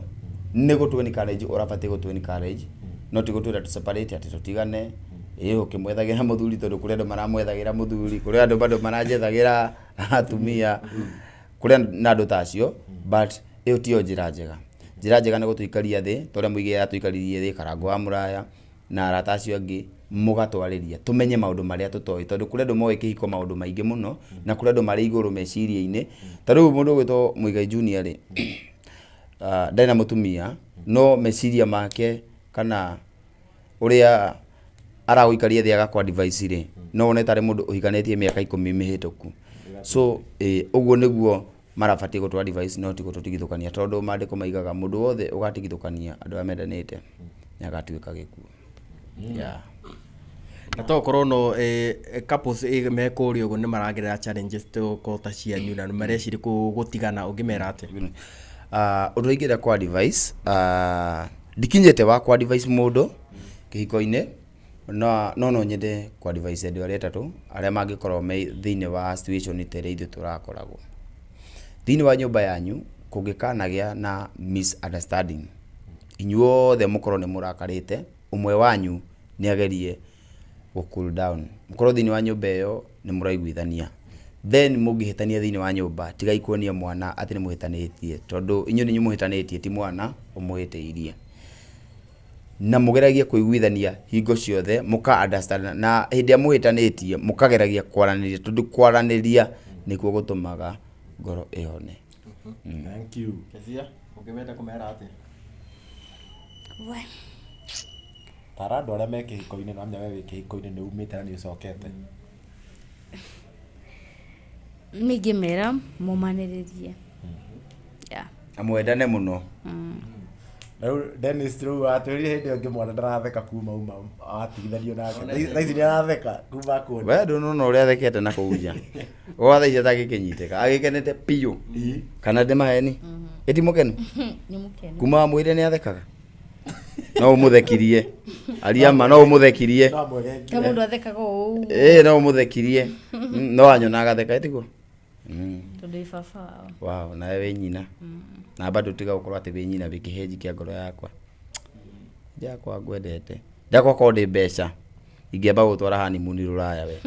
nĩ gũtũ encourage, ũrabatiĩ gũtũ encourage, no ti gũtwĩra tũ separate atĩ tũtigane. Ĩĩ ũkĩmwethagĩra mũthuri, tondũ kũrĩ andũ maramwethagĩra mũthuri, kũrĩ andũ bado maranjethagĩra atumia, kũrĩ na andũ ta acio, but ĩyo tiyo njĩra njega. Njĩra njega nĩ gũtũikaria thĩ ta ũrĩa Muigai atũikaririe thĩ, Karangũ wa Mũraya na arata acio angĩ, mũgatwarĩria tũmenye maũndũ marĩa tũtoĩ, tondũ kũrĩ andũ moĩ kĩhiko maũndũ maingĩ mũno, na kũrĩ andũ marĩ igũrũ meciria-inĩ. Ta rĩu mũndũ ũgwĩtwo Muigai Junior rĩ, ndarĩ na mũtumia, no meciria make kana ũrĩa aragũikaria thĩ agakũ advice rĩ, no wone tarĩ mũndũ ũhikanĩtie mĩaka 10 mĩhĩtũku. So ũguo nĩguo marabatiĩ gũtũ advice, no ti gũtũtigithũkania, tondũ maandĩko maigaga mũndũ wothe ũgatigithũkania andũ arĩa mendanĩte nĩ agatuĩka gĩkuũ. Yeah. Na to korwo no couples me kũrĩa ũguo nĩ maragerera challenges to ta cianyu na mareciria gũtigana, ũngĩmera atĩa? Ũndũ ingĩenda kwa advice, ndikinyĩte wa kwa advice mũndũ kĩhiko-inĩ, no no nyende kwa advice andũ arĩa atatũ arĩa mangĩkorwo me thĩinĩ wa situation ta ĩrĩa ithuĩ tũrakoragwo. Thĩinĩ wa nyũmba yanyu kũngĩkanagĩa na misunderstanding, inyuothe mũkorwo nĩ mũrakarĩte, ũmwe wanyu nĩ agerie gũ cool down, mũkorwo thĩinĩ wa nyũmba ĩyo nĩ mũraiguithania. Then mũngĩhĩtania thĩinĩ wa nyũmba, tigai kuonia mwana atĩ nĩ mũhĩtanĩtie, tondũ inyuĩ nĩ inyuĩ mũhĩtanĩtie, ti mwana ũmũhĩtĩirie. Na mũgeragie kũiguithania hingo ciothe, mũka understand, na hĩndĩ ĩrĩa mũhĩtanĩtie mũkageragia kwaranĩria, tondũ kwaranĩria nĩkuo gũtũmaga ngoro ĩhone. Thank you. Kezia, ũngĩmenda kũmera atĩa? We. Tara andũ arĩa me kĩhiko-inĩ, na we wĩ kĩhiko-inĩ nĩ umĩte na nĩ ũcokete. Niĩ ingĩmera mũmanĩrĩrie. Yeah. Na mwendane mũno. Na rĩu Dennis, rĩu watwĩrire hĩndĩ ĩyo ngĩmwona ndaratheka kuma uma watigithanio nake. Thaa ici nĩ aratheka kuma akuona. We ndũnona ũrĩa athekete na kũu nja. Gwa thaa ici atangĩkĩnyitĩka, agĩkenete biũ. Kana ndĩ maheni? Ĩti mũkenu? Nĩ mũkenu. Kuma wamwĩrire nĩ athekaga? No ũmũthekirie. Aria ma, no ũmũthekirie. No amwegengire. Ta mũndũ athekaga ũũ. Ĩĩ no ũmũthekirie. No anyona agatheka, ĩtiguo? Tondũ wĩ baba wao. Wow, nawe wĩ nyina. Na bado tiga gũkorwo atĩ wĩ nyina, wĩ kĩhenji kĩa ngoro yakwa. Ndakwa ngwendete. Ndakwa korwo ndĩ mbeca, ingĩamba gũtwara honeymoon rũraya we.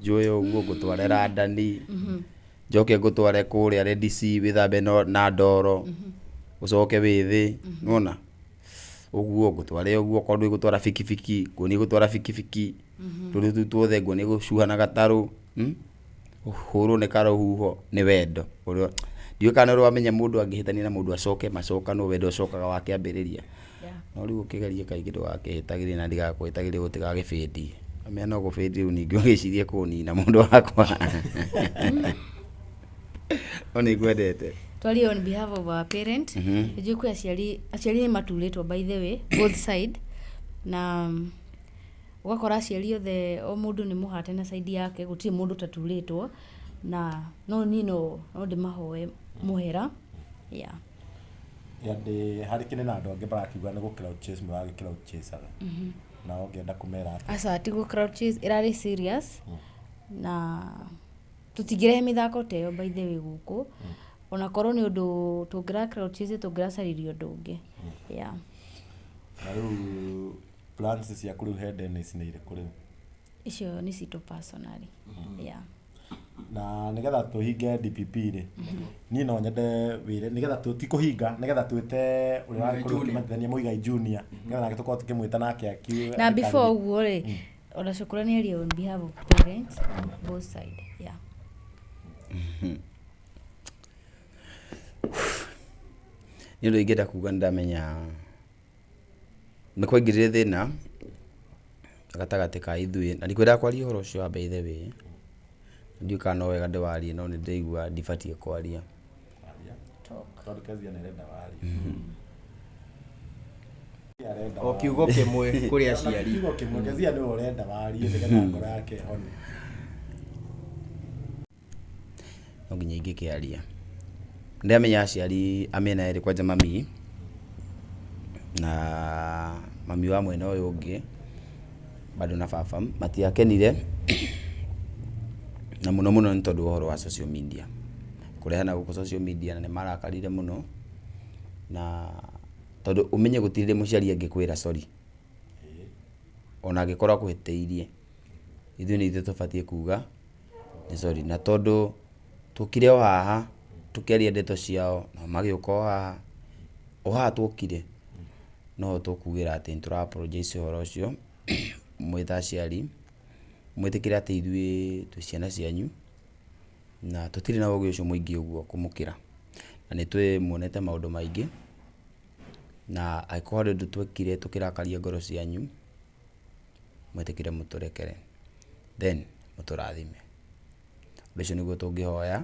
Njũĩ ũguo ngũtware London, njoke ngũtware kũrĩa Red Sea wĩthambe na ndoro, ũcoke wĩthĩ, nĩwona? Ũguo ngũtware ũguo, okorwo ndũĩ gũtwara bikibiki, nguonie gũtwara bikibiki, tũndũ tũu tuothe nguonie gũcuha na gatarũ, ũhũrwo nĩ karũhuho nĩ wendo. Ũrĩa ndiũĩ kana nĩ ũramenya mũndũ angĩhĩtania na mũndũ acoke macokanwo, wendo ũcokaga wakĩambĩrĩria. No rĩu ũkĩgerie kaingĩ ndũgakĩhĩtagĩrie na ndigakũhĩtagĩrie gũtigagĩbĩndie. Amenya no gũbĩndie rĩu ningĩ ũgĩcirie kũnina mũndũ wakwa. No nĩ ngwendete. Twarie on behalf of our parent. Nĩnjũĩ kwĩ aciari, aciari nĩ maturĩtwo by the way, both side. Na ũgakora aciari othe o mũndũ nĩ mũhate na side yake, gũtirĩ mũndũ ũtaturĩtwo. Na no niĩ no ndĩmahoe mũhera. Yeah. Ya ndĩ harĩ kĩnĩ na andũ angĩ marakiuga nĩ gũ clout chase mũragĩ clout chase aga. Na ũngĩenda kũmera atĩa? Aca, ti gũ clout chase, ĩrarĩ serious. Na tũtingĩrehe mĩthako ta ĩyo by the way gũkũ. Ona korwo nĩ ũndũ tũngĩra clout chase, tũngĩracaririe ũndũ ũngĩ. Yeah. Na rĩu plans ciaku rĩu he Dennis nĩ irĩkũ rĩu? Icio nĩ citũ personally. Yeah. Na nĩgetha tũhinge DPP rĩ, niĩ no nyende wĩre, nĩgetha ti kũhinga, nĩgetha twĩte ũrĩa wagĩkorwo ũkĩmenyithania Muigai Junior, nĩgetha nake tũkorwo tũkĩmwĩta nake akiuge. Na before ũguo rĩ, ona cukura nĩ arie on behalf of parents both side. Yeah. Nĩ ũndũ ingĩenda kuga nĩ ndamenya nĩ kwaingĩrire thĩna gatagatĩ ka ithuĩ, na ndikwendaga kwaria ũhoro ũcio wa by the way, ndiũĩ kana no wega ndĩwarie, no nĩ ndĩraigua ndibatiĩ kwaria. Tondũ Kezia nĩ arenda warie. Arenda O kiugo kĩmwe kũrĩ aciari. Kiugo kĩmwe, Kezia nĩwe ũrenda warie nĩgetha ngoro yake ĩhone. No nginya ingĩkĩaria. Ndĩramenya aciari a mĩena yerĩ kwanja mami na mami wa mwena ũyũ ũngĩ bado na baba matiakenire na mũno mũno nĩ tondũ wa ũhoro wa social media kũrehana gũkũ social media na nĩ marakarire mũno na tondũ ũmenye gũtirĩ mũciari angĩkwĩra sorry ona angĩkorwo akũhĩtĩirie ithuĩ nĩ ithuĩ tũbatiĩ kuga nĩ sorry na tondũ tũkire o haha tũkĩaria ndeto ciao nao magĩũka o haha o haha twokire no tũkugĩra atĩ nĩ tũra apologize ũhoro ũcio mwĩ ta aciari mwĩtĩkĩre atĩ ithuĩ twĩ ciana cianyu na tũtirĩ na ũgĩ ũcio mũingĩ ũguo kũmũkĩra na nĩ twĩ muonete maũndũ maingĩ na angĩkorwo harĩ ũndũ twekire tũkĩrakaria ngoro cianyu mwĩtĩkĩre mũtũrekere then mũtũrathime. Ũndũ ũcio nĩguo tũngĩhoya.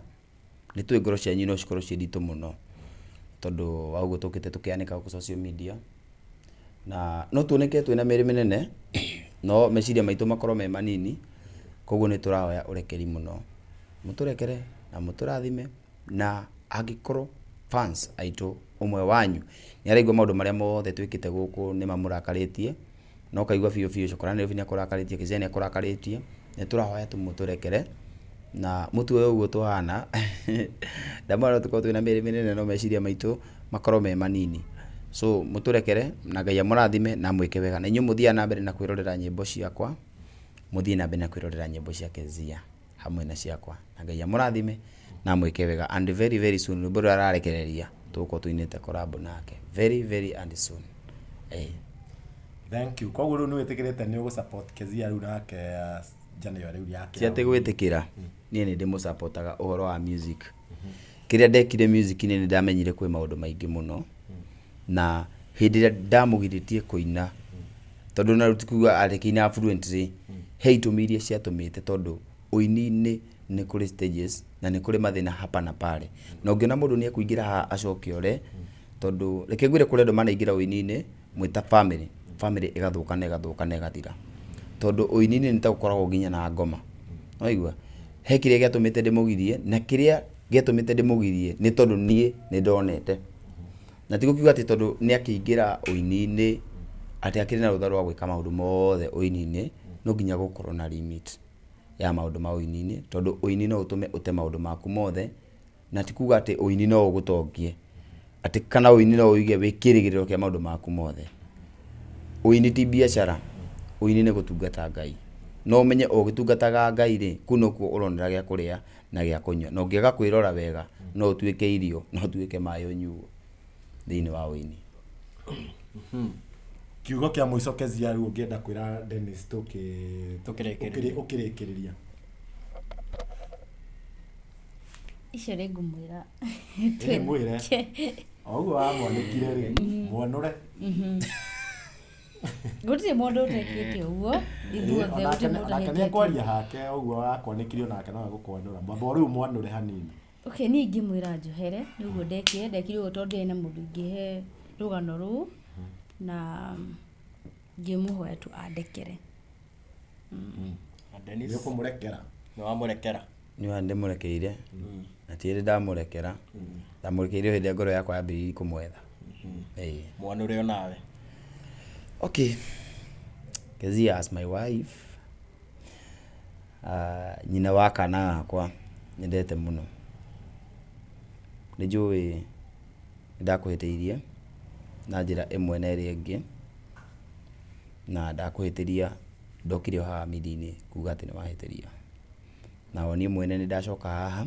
Nĩ tũĩ ngoro cianyu no cikorwo ciĩ nditũ mũno tondũ wa ũguo tũkĩte tũkĩanĩka gũkũ social media na no tuoneke twĩna mĩĩrĩ mĩnene no meciria maitũ makorwo me manini koguo nĩ tũrahoya ũrekeri mũno mũtũrekere na mũtũrathime na angĩkorwo fans aitũ ũmwe wanyu nĩ araigua maũndũ marĩa mothe twĩkĩte gũkũ nĩ mamũrakarĩtie na ũkaigua biũ biũ Cokora Nairobi nĩ akũrakarĩtie, Kezia nĩ akũrakarĩtie, nĩ tũrahoya tu mũtũrekere na mũtuoe ũguo tũhana ndamwĩra no tũkorwo twĩna mĩĩrĩ mĩnene no meciria maitũ makorwo me manini. So mũtũrekere na Ngai amũrathime na amwĩke wega. Na inyuĩ mũthiaga na mbere na kwĩrorera nyĩmbo ciakwa, mũthiĩ na mbere na kwĩrorera nyĩmbo cia Kezia hamwe na ciakwa. Na Ngai amũrathime na amwĩke wega and very very soon rwĩmbo rũrĩa ararekereria tũgũkorwo tũinĩte collab nake very very and soon. Eh. Thank you. Koguo rĩu nĩ wĩtĩkĩrĩte nĩ ũgũ support Kezia rĩu nake January rĩu yake. Ti atĩ gwĩtĩkĩra niĩ nĩ ndĩmũsupportaga ũhoro wa music. Kĩrĩa ndekire music-inĩ nĩ ndamenyire kwĩ maũndũ maingĩ mũno na hĩndĩ ĩrĩa ndamũgirĩtie kũina tondũ na rĩu ti kuga arekĩina fluently he itũmi iria ciatũmĩte tondũ ũini-inĩ nĩ kũrĩ stages na nĩ kũrĩ mathĩna hapa na pale na ũngĩona mũndũ nĩ ekũingĩra haha acoke ore tondũ reke ngwĩre kũrĩ andũ manaingĩra ũini-inĩ mwĩ ta family family ĩgathũka na ĩgathũka na ĩgathira tondũ ũini-inĩ nĩ ta gũkoragwo nginya na ngoma waigua he kĩrĩa gĩatũmĩte ndĩmũgirie na kĩrĩa gĩatũmĩte ndĩmũgirie nĩ tondũ niĩ nĩ ndonete na ti gũkiuga atĩ tondũ nĩ akĩingĩra ũini-inĩ atĩ akĩrĩ na rũtha rwa gwĩka maũndũ mothe ũini-inĩ no nginya gũkorwo na limit ya maũndũ ma ũini-inĩ tondũ ũini no ũtũme ũte maũndũ maku mothe na ti kuga atĩ ũini no ũgũtongie atĩ kana ũini no ũige wĩ kĩrĩgĩrĩro kĩa maũndũ maku mothe. Ũini ti biacara, ũini nĩ gũtungata Ngai. No ũmenye o ũgĩtungataga Ngai rĩ, kũu nokuo ũronera gĩa kũrĩa na gĩa kũnyua. Na ũngĩaga kwĩrora wega, no ũtuĩke irio, no ũtuĩke maĩ ũnyuo thĩinĩ wa ũini. Kiugo kĩa mũico Kezia rĩu ũngĩenda kwĩra Dennis tũkĩ Tũkĩrĩkĩrĩria. ũkĩrĩkĩrĩria. Icio nĩ ngũmwĩra. Ĩĩ mwĩre. O ũguo wamwanĩkire rĩ, mwanũre. Gũtirĩ mũndũ ũtekĩte ũguo. Ithuothe Onake gũtirĩ mũndũ onake nĩ ũtahĩtĩtie. ekwaria hake ũguo wakwanĩkire onake no egũkwanũra. Mwamba rĩu mwanũre hanini. Okay, niĩ ingĩmwĩra njohere nĩ ũguo ndekire ndekire ũguo tondũ ndiarĩ na mũndũ ingĩhe rũgano rũu na ngĩmũhoya tu andekere. Na Dennis, Nĩ ũkũmũrekera. nĩ wamũrekera. Nĩ wa ndĩmũrekeire na ti hĩndĩ ndamũrekera ndamũrekeire o hĩndĩ ĩrĩa ngoro yakwa yambĩrĩirie kũmwetha. Ĩĩ. Mwanũre onawe. Okay. Kezia as my wife nyina wa kana gakwa nyendete mũno. Nĩ njũĩ nĩ ndakũhĩtĩirie na njĩra ĩmwe na ĩrĩa ĩngĩ na ndakũhĩtĩria ndokire o haha media-inĩ kuga atĩ nĩ wahĩtĩria. Na o niĩ mwene nĩ ndacoka haha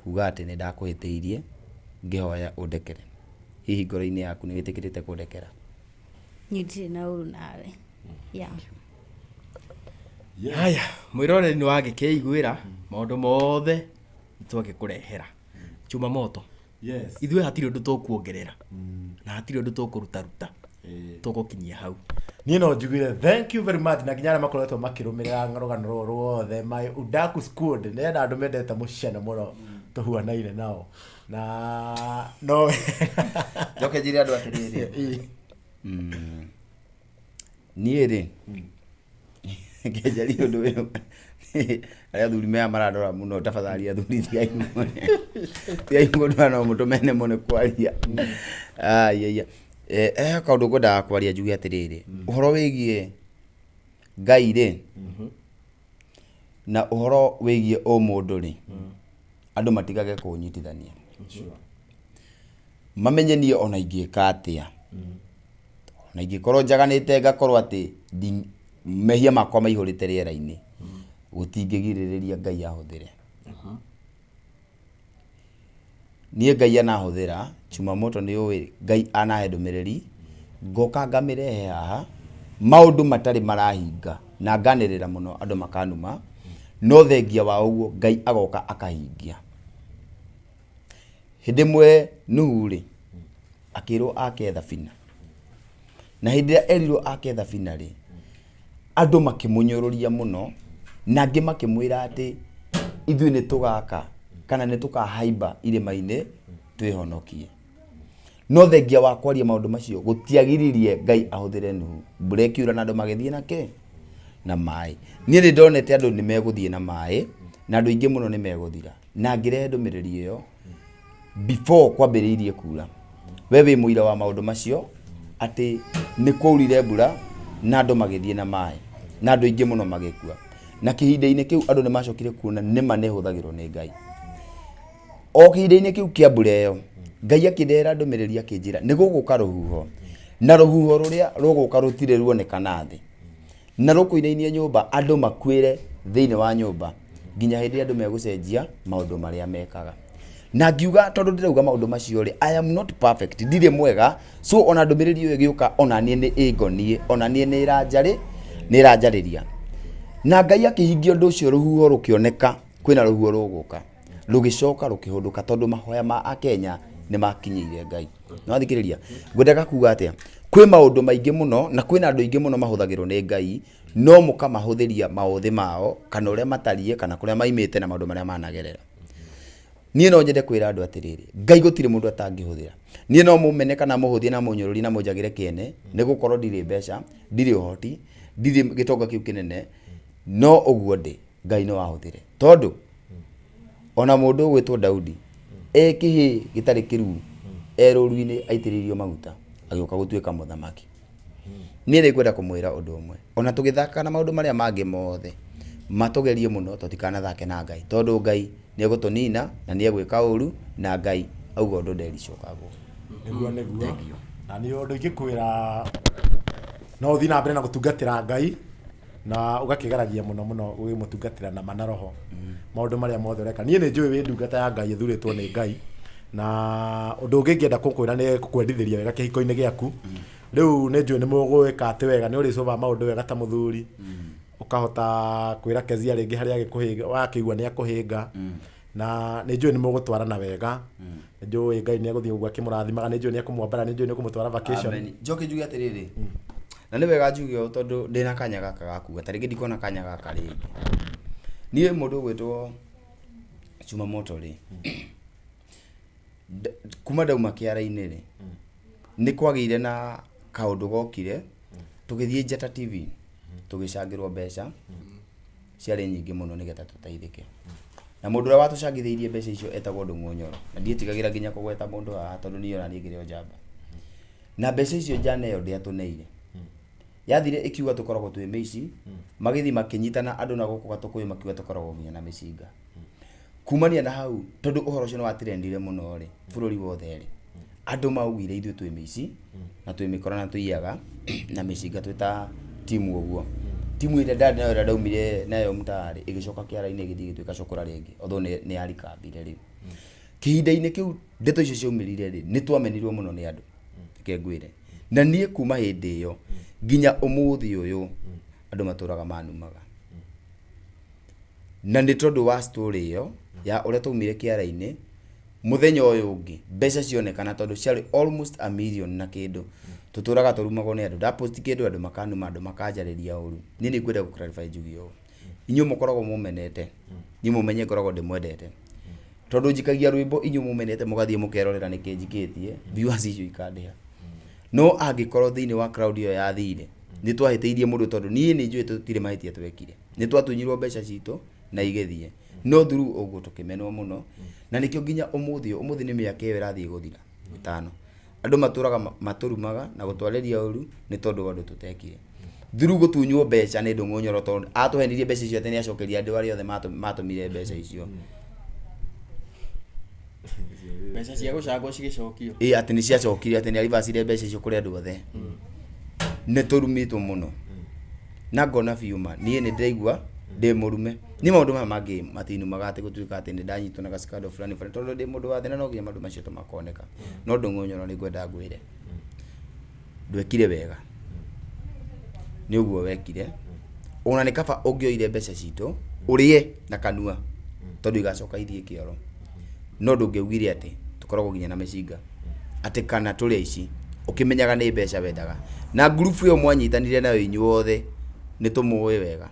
kuga atĩ nĩ ndakũhĩtĩirie ngĩhoya ũndekere. Hihi ngoro-inĩ yaku nĩ wĩtĩkĩrĩte kũndekera? Niĩ ndirĩ na ũru nawe. Yeah. Yes. Haya, mwĩroreri nĩ wagĩkĩiguĩra maũndũ mothe twagĩkũrehera. Chuma moto. Yes. Ithuĩ hatirĩ ũndũ tũkuongerera na hatirĩ ũndũ tũkũrutaruta. Ĩĩ. Tũgũkinyia hau. Niĩ no njugire thank you very much na nginya arĩa makoretwo makĩrũmĩrĩra rũgano rũrũ ruothe my udaku squad nĩ enda andũ mendete mũcene mũno tũhuanaine nao na no Njoke njĩre andũ atĩrĩrĩ. Niĩ rĩ, ngenjarie ũndũ ũyũ, arĩa athuri maya marandora mũno, tafadhali athuri tigai tigai kũndora no mũtũmene mũno kwaria. Ai, ai, eh, kaũndũ ngwendaga kwaria njuge atĩrĩrĩ, ũhoro wĩgiĩ Ngai rĩ, na ũhoro wĩgiĩ ũmũndũ rĩ, andũ matigage kũnyitithania, mamenye niĩ ona ingĩka atĩa, ona ingĩkorwo njaganĩte, ngakorwo atĩ mehia makwa maihũrĩte rĩera-inĩ, gũtingĩgirĩrĩria Ngai ahũthĩre niĩ. Ngai anahũthĩra Jumamoto, nĩ ũĩ Ngai anahe ndũmĩrĩri, ngoka ngamĩrehe haha, maũndũ matarĩ marahinga na nganĩrĩra mũno, andũ makanuma, no thengia wa ũguo Ngai agoka akahingia. Hĩndĩ ĩmwe Nuhu rĩ, akĩrwo ake thabina, na hĩndĩ ĩrĩa erirwo ake thabina rĩ, andũ makĩmũnyũrũria mũno, na angĩ makĩmwĩra atĩ ithuĩ nĩ tũgaka kana nĩ tũkahaimba irĩma-inĩ twĩhonokie. No thengia wa kwaria maũndũ macio, gũtiagiririe Ngai ahũthĩre Nuhu. Mbura ĩkiura na andũ magĩthiĩ na kĩ na maĩ. Niĩ nĩ ndonete andũ nĩ megũthiĩ na maĩ, na andũ aingĩ mũno nĩ megũthira, na ngĩrehe ndũmĩrĩri ĩyo before kwambĩrĩirie kura. We wĩ mũira wa maũndũ macio atĩ nĩ kwaurire mbura na andũ magĩthiĩ na maĩ, na andũ aingĩ mũno magĩkua. Na kĩhinda-inĩ kĩu andũ nĩ macokire kuona nĩma nĩ ĩhũthagĩrwo nĩ Ngai. O kĩhinda-inĩ kĩu kĩa mbura ĩyo, Ngai akĩndehera ndũmĩrĩri, akĩnjĩra nĩ gũgũka rũhuho, na rũhuho rũrĩa rũgũka rũtirĩ ruonekana thĩ, na rũkũinainia nyũmba, andũ makuĩre thĩinĩ wa nyũmba nginya hĩndĩ ĩrĩa andũ megũcenjia maũndũ marĩa mekaga. Na ngiuga, tondũ ndĩrauga maũndũ macio rĩ, I am not perfect, ndirĩ mwega, so ona ndũmĩrĩri ĩyo ĩgĩũka, ona niĩ nĩ ĩngoniĩ, ona niĩ nĩ ĩranjarĩ nĩ ĩranjarĩria. Na Ngai akĩhingia ũndũ ũcio, rũhuho rũkĩoneka, kwĩna rũhuho rũgũka, rũgĩcoka rũkĩhũndũka, tondũ mahoya ma Akenya nĩ makinyĩire Ngai. Nĩwathikĩrĩria, ngwendaga kuga atĩa? Kwĩ maũndũ maingĩ mũno na kwĩna andũ aingĩ mũno mahũthagĩrwo nĩ Ngai, no mũkamahũthĩria maũthĩ mao, kana ũrĩa matariĩ, kana kũrĩa maimĩte, na maũndũ marĩa managerera. Niĩ no nyende kwĩra andũ atĩrĩrĩ, Ngai gũtirĩ mũndũ atangĩhũthĩra. Niĩ no mũmene kana mũhũthie na mũnyũrũrie na mũnjagĩre kĩene, nĩ gũkorwo ndirĩ mbeca, ndirĩ ũhoti, ndirĩ gĩtonga kĩu kĩnene, no ũguo ndĩ, Ngai no ahũthĩre, tondũ ona mũndũ ũgwĩtwo Daudi e kĩhĩ gĩtarĩ kĩruu, e rũru-inĩ aitĩrĩirio maguta, agĩũka gũtuĩka mũthamaki. Niĩ nĩ ngwenda kũmwĩra ũndũ ũmwe, ona tũgĩthakaga na maũndũ marĩa mangĩ mothe matũgerie mũno, tũtikanathake na Ngai, tondũ Ngai nĩ egũtũnina na nĩ egwĩka ũru, na Ngai auga ũndũ ndericũkagwo. Nĩguo, na nĩ ũndũ ingĩkwĩra, no ũthiĩ na mbere na gũtungatĩra Ngai na ũgakĩgeragia mũno mũno gũkĩmũtungatĩra na ma na roho maũndũ marĩa mothe ũreka. Niĩ nĩ njũĩ wĩ ndungata ya Ngai ĩthurĩtwo nĩ Ngai. Na ũndũ ũngĩ ingĩenda kũkwĩra nĩ gũkwendithĩria wega kĩhiko-inĩ gĩaku. Rĩu nĩ njũĩ nĩ mũgwĩka atĩ wega, nĩ ũrĩcũba maũndũ wega ta mũthuri, ũkahota kwĩra Kezia rĩngĩ harĩa agĩkũhĩnga, wakĩigua nĩ akũhĩnga, na nĩ njũĩ nĩ mũgũtwarana wega. Nĩ njũĩ Ngai nĩ egũthiĩ ũguo akĩmũrathimaga, nĩ njũĩ nĩ ekũmwambara, nĩ njũĩ nĩ ũkũmũtwara vacation. Amen. Njoke njuge atĩrĩrĩ, na nĩ wega njuge ũũ tondũ ndĩna kanya gaka ga kuga, ta rĩngĩ ndikuona kanya gaka rĩngĩ. Niĩ mũndũ ũgwĩtwo Jumamoto rĩ, kuma ndauma kĩara-inĩ rĩ, nĩ kwagĩire na kaũndũ gokire, tũgĩthiĩ Njata TV, tũgĩcangĩrwo mbeca ciarĩ nyingĩ mũno nĩgetha tũteithĩke. Na mũndũ ũrĩa watũcangithĩirie mbeca icio etagwo Ndung'u Nyoro, na ndiĩtigagĩra nginya kũgweta mũndũ haha tondũ niĩ ona niĩ ngĩrĩ o njamba. Na mbeca icio njana ĩyo ndĩatũneire, yathire ĩkiuga tũkoragwo twĩ mĩici, magĩthiĩ makĩnyitana andũ na gũkũ gatũkũyũ, makiuga tũkoragwo nginya na mĩcinga. Kumania na hau, tondũ ũhoro ũcio nĩ watrendire mũno rĩ, bũrũri wothe rĩ, andũ maugire ithuĩ twĩ mĩici na twĩ mĩkora na tũiyaga na mĩcinga twĩ ta timu ũguo. Timu ĩrĩa ndarĩ nayo, ĩrĩa ndaumire nayo mtaa rĩ, ĩgĩcoka kĩara-inĩ, ĩgĩthiĩ ĩgĩtuĩka cũkũra rĩngĩ, although nĩ yarikambire rĩu. Kĩhinda-inĩ kĩu ndeto icio ciaumĩrire rĩ, nĩ twamenirwo mũno nĩ andũ, reke ngwĩre. Na niĩ kuma hĩndĩ ĩyo nginya ũmũthĩ ũyũ, andũ matũraga manumaga, na nĩ tondũ wa story ĩyo ya ũrĩa twaumire kĩara-inĩ. Mũthenya ũyũ ũngĩ mbeca cionekana, tondũ ciarĩ almost a million na kĩndũ, tũtũraga tũrumagwo nĩ andũ. Ndapost kĩndũ, andũ makanuma, andũ makanjarĩria ũru. Niĩ nĩ ngwenda gũ clarify njuge ũũ, inyuĩ mũkoragwo mũmenete, niĩ mũmenye ngoragwo ndĩmwendete, tondũ njikagia rwĩmbo, inyuĩ mũmenete mũgathiĩ mũkerorera nĩkĩ njikĩtie, viewers icio ikandĩha. No angĩkorwo thĩinĩ wa crowd ĩyo yathire nĩ twahĩtĩirie mũndũ, tondũ niĩ nĩ njũĩ tũtirĩ mahĩtia twekire, nĩ twatunyirwo mbeca citũ na igĩthiĩ, no through ũguo tũkĩmenwo mũno. Na nĩkĩo nginya ũmũthĩ ũyũ, ũmũthĩ nĩ mĩaka ĩyo ĩrathiĩ gũthira 5, andũ matũraga matũrumaga na gũtwarĩria ũru nĩ tondũ wa ũndũ tũtekire. Through gũtunywo mbeca nĩ Ndũng'ũ Nyoro, tondũ atũhenirie mbeca icio atĩ nĩ acokeria andũ arĩa othe matũmire mbeca icio. Mbeca cia gũcangwo cigĩcokio. Ĩ, atĩ nĩ ciacokire, atĩ nĩ aribacire mbeca icio kũrĩ andũ othe. Nĩ tũrumĩtwo mũno na ngona biũ ma niĩ nĩ ndĩraigua ndĩ mũrume. Niĩ maũndũ maya mangĩ matinumaga atĩ gũtuĩka atĩ nĩ ndanyitwo na gacikando fulani fulani, tondũ ndĩ mũndũ wa thĩ na no nginya maũndũ macio tũmakoneka. No Ndũng'ũ Nyoro nĩ ngwenda ngwĩre ndwekire wega nĩ ũguo wekire. Ona nĩ kaba ũngĩoire mbeca citũ ũrĩe na kanua, tondũ igacoka ithiĩ kĩoro. No ndũngĩaugire atĩ tũkoragwo nginya na mĩcinga atĩ kana tũrĩ aici, ũkĩmenyaga nĩ mbeca wendaga. Na ngurubu ĩyo mwanyitanire nayo inyuothe nĩ tũmũĩ wega,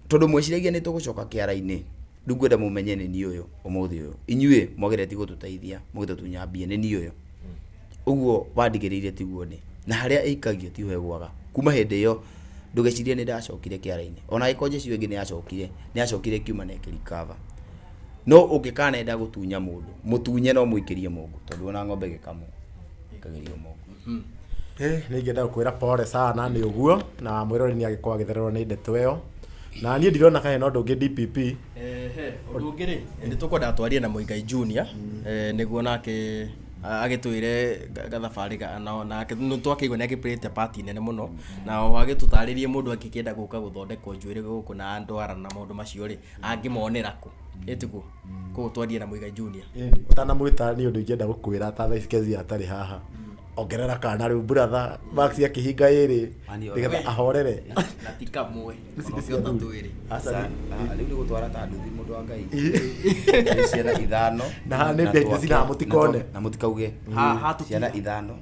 tondũ mweciragia nĩ tũgũcoka kĩara-inĩ. Rĩu ngwenda mũmenye nĩ niĩ ũyũ ũmũthĩ ũyũ, inyuĩ mwageretie gũtũteithia mũgĩtũtunya mbia, nĩ niĩ ũyũ. Ũguo wandigĩrĩire tiguo nĩ na harĩa ĩikagio tiho ĩgũaga. Kuma hĩndĩ ĩyo ndũgecirie nĩ ndacokire kĩara-inĩ, ona angĩkorwo jeshi ĩyo ĩngĩ nĩ yacokire, nĩ yacokire ĩkiuma na ĩkĩrikava. No ũngĩkanenda gũtunya mũndũ, mũtunye no mũikĩrie mũngũ, tondũ ona ng'ombe ĩgĩkamwo ĩikagĩrio mũngũ. Nĩ ingĩenda gũkwĩra pole sana nĩ ũguo, na mwĩroreri nĩ agĩkorwo agĩthererwo nĩ ndeto ĩyo. Na niĩ ndirona kana hena ũndũ ũngĩ DPP. Ehe, ũndũ ũngĩ rĩ, nĩ tũkwenda twarie na Mũigai Junior, nĩguo nake agĩtwĩre gathabarĩ nake nĩ twakĩigua nĩ agĩplayĩte part nene mũno, na oho agĩtũtarĩrie mũndũ angĩkĩenda gũka gũthondekwo njuĩrĩ gũkũ na ndwara na maũndũ macio rĩ, angĩmonera kũ? Ĩtiguo? Koguo twarie na Mũigai Junior. Ũtanamwĩta nĩ ũndũ ingĩenda gũkwĩra ta thaa ici Kezia atarĩ haha. Ongerera kana rĩu brother Max akĩhinga ĩrĩ nĩgetha ahorere. Na ti kamwe, ona ũngĩhota twĩrĩ. Aca. Rĩu nĩ gũtwara ta nduthi mũndũ wa Ngai. Nĩ ciana 5. Na haha nĩ mbia cinaga mũtikone. Na mũtikauge. Ha, tũti- Ciana 5.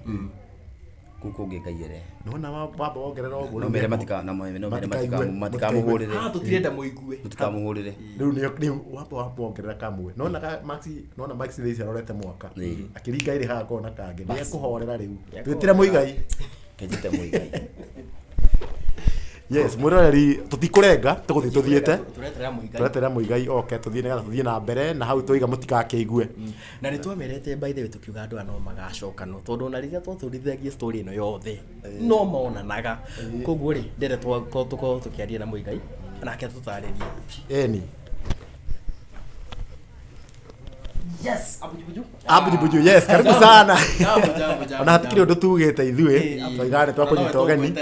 Kũu kũngĩ Ngai erehe. Nona wamba wongerera ũguo. No mere matika na no mere Matikaigwe. matikamũhũrĩre. Ha, tũtirenda mũigue. Mũtikamũhũrĩre. Rĩu nĩ wamba wongerera kamwe. Nona ka Max, nona Max thaa ici arorete mwaka. Akĩringa ĩrĩ haha kona kangĩ. Nĩ ekũhorera rĩu. Twĩtĩre Mũigai. Kenjete Mũigai. Yes, mwĩroreri tũtikũrenga, tũgũthiĩ tũthiĩte. Tũreterera Mũigai. Tũreterera Mũigai oke tũthiĩ nĩgetha tũthiĩ na mbere na hau tũiga mũtikakĩigue. Na nĩ twamerete by the way tũkiuga andũ aya no magacokanwo, tondũ ona rĩrĩa twatũrithagia story ĩno yothe no monanaga. Koguo rĩ, ndĩrenda tũkorwo tũkĩaria na Mũigai nake atũtarĩrie. Eni. Yes, abujubuju. Abujubuju, yes, karibu sana. Jambo, jambo, jambo, Ona hatikĩrĩ ũndũ tugĩte ithuĩ, twaigana nĩ twakũnyita ũgeni.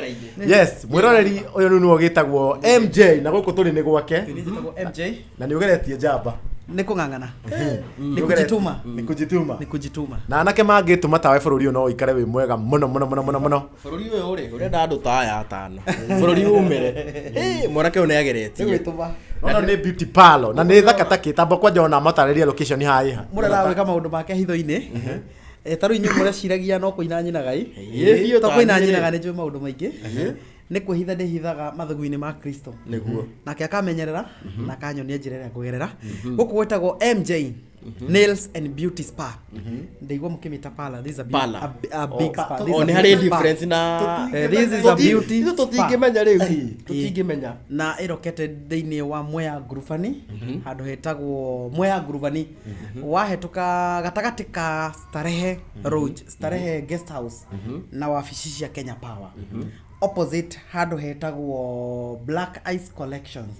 Yes, mwĩroreri ũyũ rĩu nĩwe ũgĩtagwo MJ na gũkũ tũrĩ nĩ gwake. Njĩtagwo MJ. Na nĩ ũgeretie njamba. Nĩ kũng'ang'ana. Nĩ kujituma. Nĩ kujituma. Nĩ kujituma. Na anake mangĩtũma tawe bũrũri ũyũ no ũikare wĩ mwega mũno mũno mũno mũno mũno. Bũrũri ũyũ rĩ, ũrenda andũ ta aya atano. Bũrũri umĩre. Mwanake ũyũ nĩ ageretie. Nĩ gwĩtũma. No nĩ beauty parlor na nĩ thaka ta kĩtambo kwanja ona matarĩria location haha ĩha. Mũndũ aragwĩka maũndũ make hitho-inĩ. Ta rĩu inyuĩ mũreciragia no kũina nyinaga ĩ. Ĩ, biũ To ta kũina niĩ. nyinaga nĩ njũĩ maũndũ maingĩ. Nĩ kwĩhitha ndĩhithaga mathugu-inĩ ma Kristo. Nĩguo. Nake akamenyerera na akanyonia njĩra ĩrĩa ngũgerera. Gũkũ gwĩtagwo MJ Nails and Beauty Spa. Ndaigua mũkĩmĩta parlor. This is a Parlor. a big spa. This is O a nĩ big harĩ spa. difference na This is a beauty Ithuĩ spa. tũtingĩmenya rĩu. Tũtingĩmenya. Na ĩrokete thĩinĩ wa Mwea Ngurubani, handũ hetagwo Mwea Ngurubani. Wahĩtũka gatagatĩ ka Starehe Lodge, Starehe Guest House na wabici cia Kenya Power. Opposite handũ hetagwo Black Ice Collections.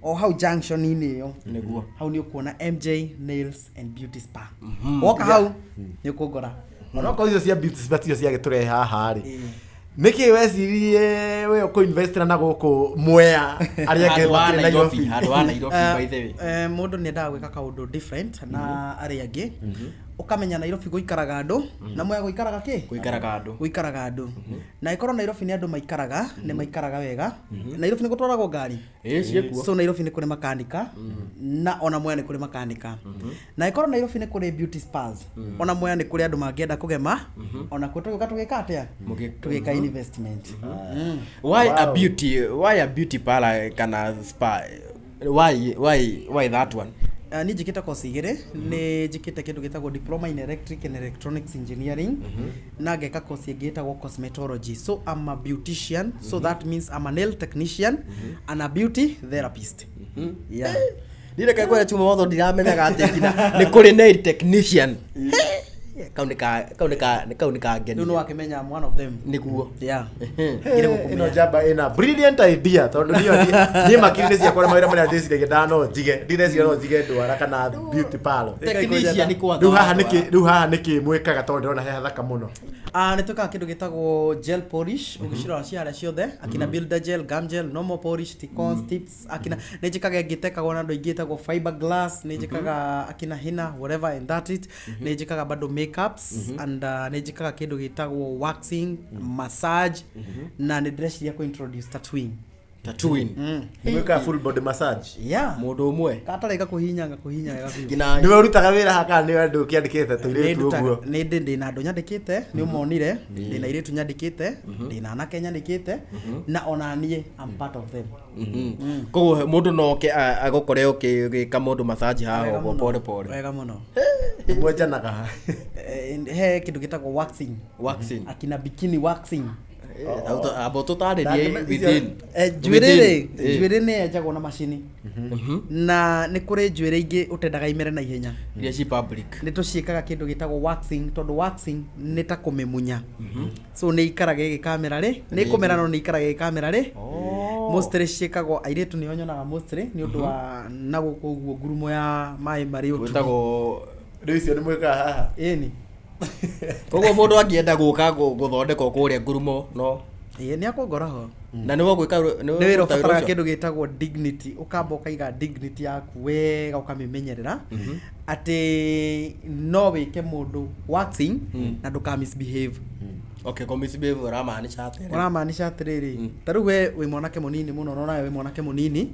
O hau junction-inĩ ĩyo. Nĩguo. Hau nĩ ũkuona MJ Nails and Beauty Spa. Woka hau nĩ ũkũngora. Onokorwo icio cia beauty spa ticio ciagĩtũrehe haha rĩ. Nĩkĩ weciririe we ũkũ-investĩra na gũkũ Mwea arĩa angĩ Handũ ha makĩrĩ Nairobi, Nairobi? handũ ha Nairobi by the way. Mũndũ nĩ endaga gwĩka kaũndũ different na arĩa angĩ. Ũkamenya Nairobi gũikaraga andũ na Mwea gũikaraga kĩ? Gũikaraga andũ. Gũikaraga andũ. Na ĩkorwo Nairobi nĩ andũ maikaraga, nĩ maikaraga wega. Nairobi nĩ gũtwaragwo ngari. Ĩ, ciĩkuo. So Nairobi nĩ kũrĩ makanika na ona Mwea nĩ kũrĩ makanika. Na ĩkorwo Nairobi nĩ kũrĩ beauty spas, ona Mwea nĩ kũrĩ andũ mangĩenda kũgema, ona kuo tũgĩũka tũgĩka atĩa? Tũgĩka investment. Why a beauty, why a beauty parlor kana spa? Why that one? Niĩ njĩkĩte course igĩrĩ, nĩ njĩkĩte kĩndũ gĩtagwo diploma in electric and electronics engineering, na ngeka course ĩngĩ ĩtagwo cosmetology. So I'm a beautician, so that means I'm a nail technician and a beauty therapist. Yeah. Ndireke kwĩra chuma motho ndiramenyaga atĩ nginya nĩ kũrĩ nail technician. Kau nĩ ka kau nĩ ka kau nĩ Rĩu nĩ kangenia. wakĩmenya I'm one of them. Nĩguo. Yeah. Ĩno njamba ĩna brilliant idea tondũ niĩ niĩ makiri-inĩ ciakwa na mawĩra marĩa ndĩciragia ndano njige ndineciria no njige ndwara kana beauty parlor. Technician kwanza. Rĩu haha nĩkĩ rĩu haha nĩkĩ mwĩkaga tondũ ndĩrona he hathaka mũno? Ah, nĩ twĩkaga kĩndũ gĩtagwo gel polish, ũgĩcirora ciara ciothe, akina builder gel, gum gel, normal polish, ticons, tips, akina nĩ njĩkaga ĩngĩ ĩtekagwo na andũ aingĩ ĩtagwo fiber glass, nĩ njĩkaga akina hina, whatever and that it, nĩ njĩkaga bado makeups and nĩ njĩkaga kĩndũ gĩtagwo waxing, massage, na nĩ ndĩreciria kũ introduce tattooing. Tattooing. Nĩ mwĩkaga full body massage? Yeah. Mũndũ ũmwe. Gatarĩ gakũhinya ngakũhinya wega biũ. Nginya Nĩwe ũrutaga wĩra haha kana nĩwe andũ ũkĩandĩkĩte tũirĩtu ũguo? Nĩ ndĩ ndĩna andũ nyandĩkĩte, nĩ ũmonire, ndĩna airĩtu nyandĩkĩte, ndĩna anake nyandĩkĩte, na ona niĩ I'm part of them. Koguo mũndũ no oke agũkore ũgĩka mũndũ massage haha Wega ũguo mũno. pole pole. Wega mũno. Mwenjanaga ha? He kĩndũ gĩtagwo waxing. Waxing. Akina bikini waxing. Amba tũtarĩrie Ndangĩme- within. Njuĩrĩ rĩ, Within. Eh. njuĩrĩ nĩ yenjagwo na macini, na nĩ kũrĩ njuĩrĩ ingĩ ũtendaga imere na ihenya. Iria ci public. Nĩ tũciĩkaga kĩndũ gĩtagwo waxing, tondũ waxing nĩ ta kũmĩmunya, so nĩ ikaraga ĩgĩkamera rĩ, nĩ ĩkũmera, no nĩ ikaraga ĩgĩkamera rĩ. Mostly ciĩkagwo airĩtu nĩo nyonaga mostly, nĩ ũndũ wa na gũkũ ũguo ngurumo ya maĩ marĩ ũtugi. Gwĩtagwo Rĩu icio nĩ mwĩkaga haha? Ĩni. Koguo mũndũ angĩenda gũka gũthondekwo kũrĩa ngurumo no Ĩĩ, nĩ akũngora ho. Na nĩwe ũgwĩka Nĩ wĩra ũbataraga kĩndũ gĩtagwo dignity, ũkamba ũkaiga dignity yaku wega, ũkamĩmenyerera atĩ no wĩke mũndũ waxing na ndũka misbehave. Okay, ko misbehave ũramaanisha atĩa? Ũramaanisha atĩrĩrĩ, ta rĩu we wĩ mwanake mũnini mũno, no nawe wĩ mwanake mũnini,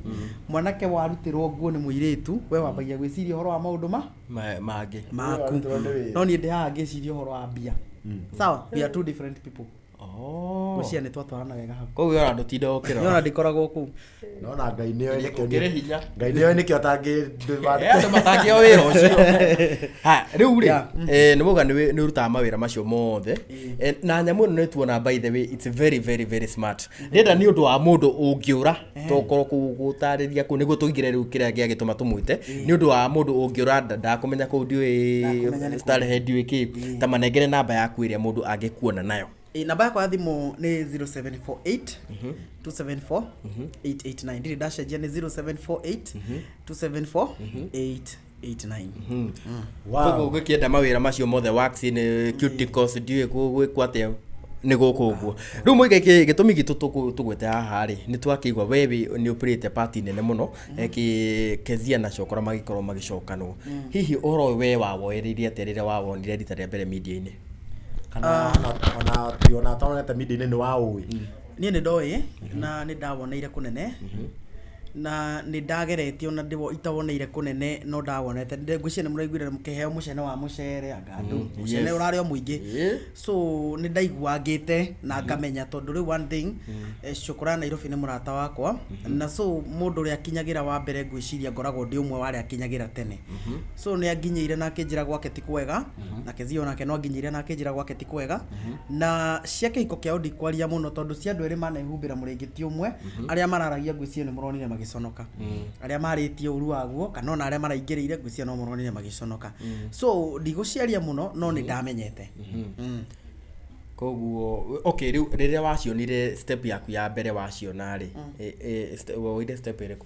mwanake warutĩrwo nguo nĩ mũirĩtu, we wambagia gwĩciria ũhoro wa maũndũ ma Mangĩ. Maku. Warutĩrwo nĩ wĩra. No niĩ ndĩ haha ngĩciria ũhoro wa mbia. Sawa, we are two different people. Oh. Gwĩciria nĩ twatwarana wega hau. Koguo ona ndũtinda Niĩ ona ũkĩrora. ndikoragwo kũu. Nona Ngai nĩoĩ nĩkĩo Ũkĩrĩ hinya. Ngai nĩoĩ nĩkĩo atangĩ Andũ matangĩo wĩra ũcio. Ha, rĩu rĩ, Yeah. nĩ wauga nĩ ũrutaga mawĩra macio mothe. Na nyamũ ĩno nĩ tuona, by the way, it's very very very smart. Ndĩrenda nĩ ũndũ wa mũndũ ũngĩũra, tokorwo gũtarĩria kũu nĩguo tũingĩre rĩu kĩrĩa gĩagĩtũma tũmwĩte, nĩ ũndũ wa mũndũ ũngĩũra ndakũmenya kũu ndiũĩ Ndakũmenya nĩ kũ. Starehe ndiũĩ kĩ, ta manengere namba yaku ĩrĩa mũndũ angĩkuona nayo. Ĩ, namba yakwa ya thimũ nĩ 0748 274 889. Ndirĩ ndacenjia, nĩ 0748 274 889. Koguo ũngĩkĩenda mawĩra macio mothe, waxing, cuticles, ndiũĩ gwĩkwo atĩa, nĩ gũkũ ũguo. Rĩu mũigai gĩtũmi gitũ tũgwĩte haha rĩ, nĩ twakĩigua we nĩ ũpĩrĩte part nene mũno, Kezia na Cokora magĩkorwo magĩcokanwo. Hihi ũhoro ũyũ we wawoereirie atĩa rĩrĩa wawonire rita rĩa mbere media-inĩ? Kana ona ona tonete media-inĩ nĩ waũĩ? Niĩ nĩ ndoĩ na nĩ ndawoneire kũnene, na nĩ ndageretie ona itawoneire kũnene, no ndawonete. Ngwĩciria nĩ mũraiguire mũkĩheo mũcene wa mũcere, anga andũ mũcene ũrarĩ o mũingĩ. So nĩ ndaiguangĩte na ngamenya, tondũ rĩu one thing, Cukura Nairobi nĩ mũrata wakwa, na so mũndũ ũrĩa akinyagĩra wa mbere, ngwĩciria ngoragwo ndĩ ũmwe wa arĩa akinyagĩra tene. So nĩ anginyĩire na akĩnjĩra gwake ti kwega, na Kezia onake no anginyĩire na akĩnjĩra gwake ti kwega. Na cia kĩhiko kĩao ndikwaria mũno, tondũ cia andũ erĩ manehumbĩra mũrĩngĩti ũmwe, arĩa mararagia ngwĩciria nĩ mũronire magĩconoka, arĩa marĩtie ũru waguo kana ona arĩa maraingĩrĩire, ngwĩciria no mũronire magĩconoka. So ndigũciaria mũno, no nĩ ndamenyete. Koguo okay, rĩu rĩrĩa wacionire, step yaku ya mbere waciona rĩ, woire step ĩrĩkũ?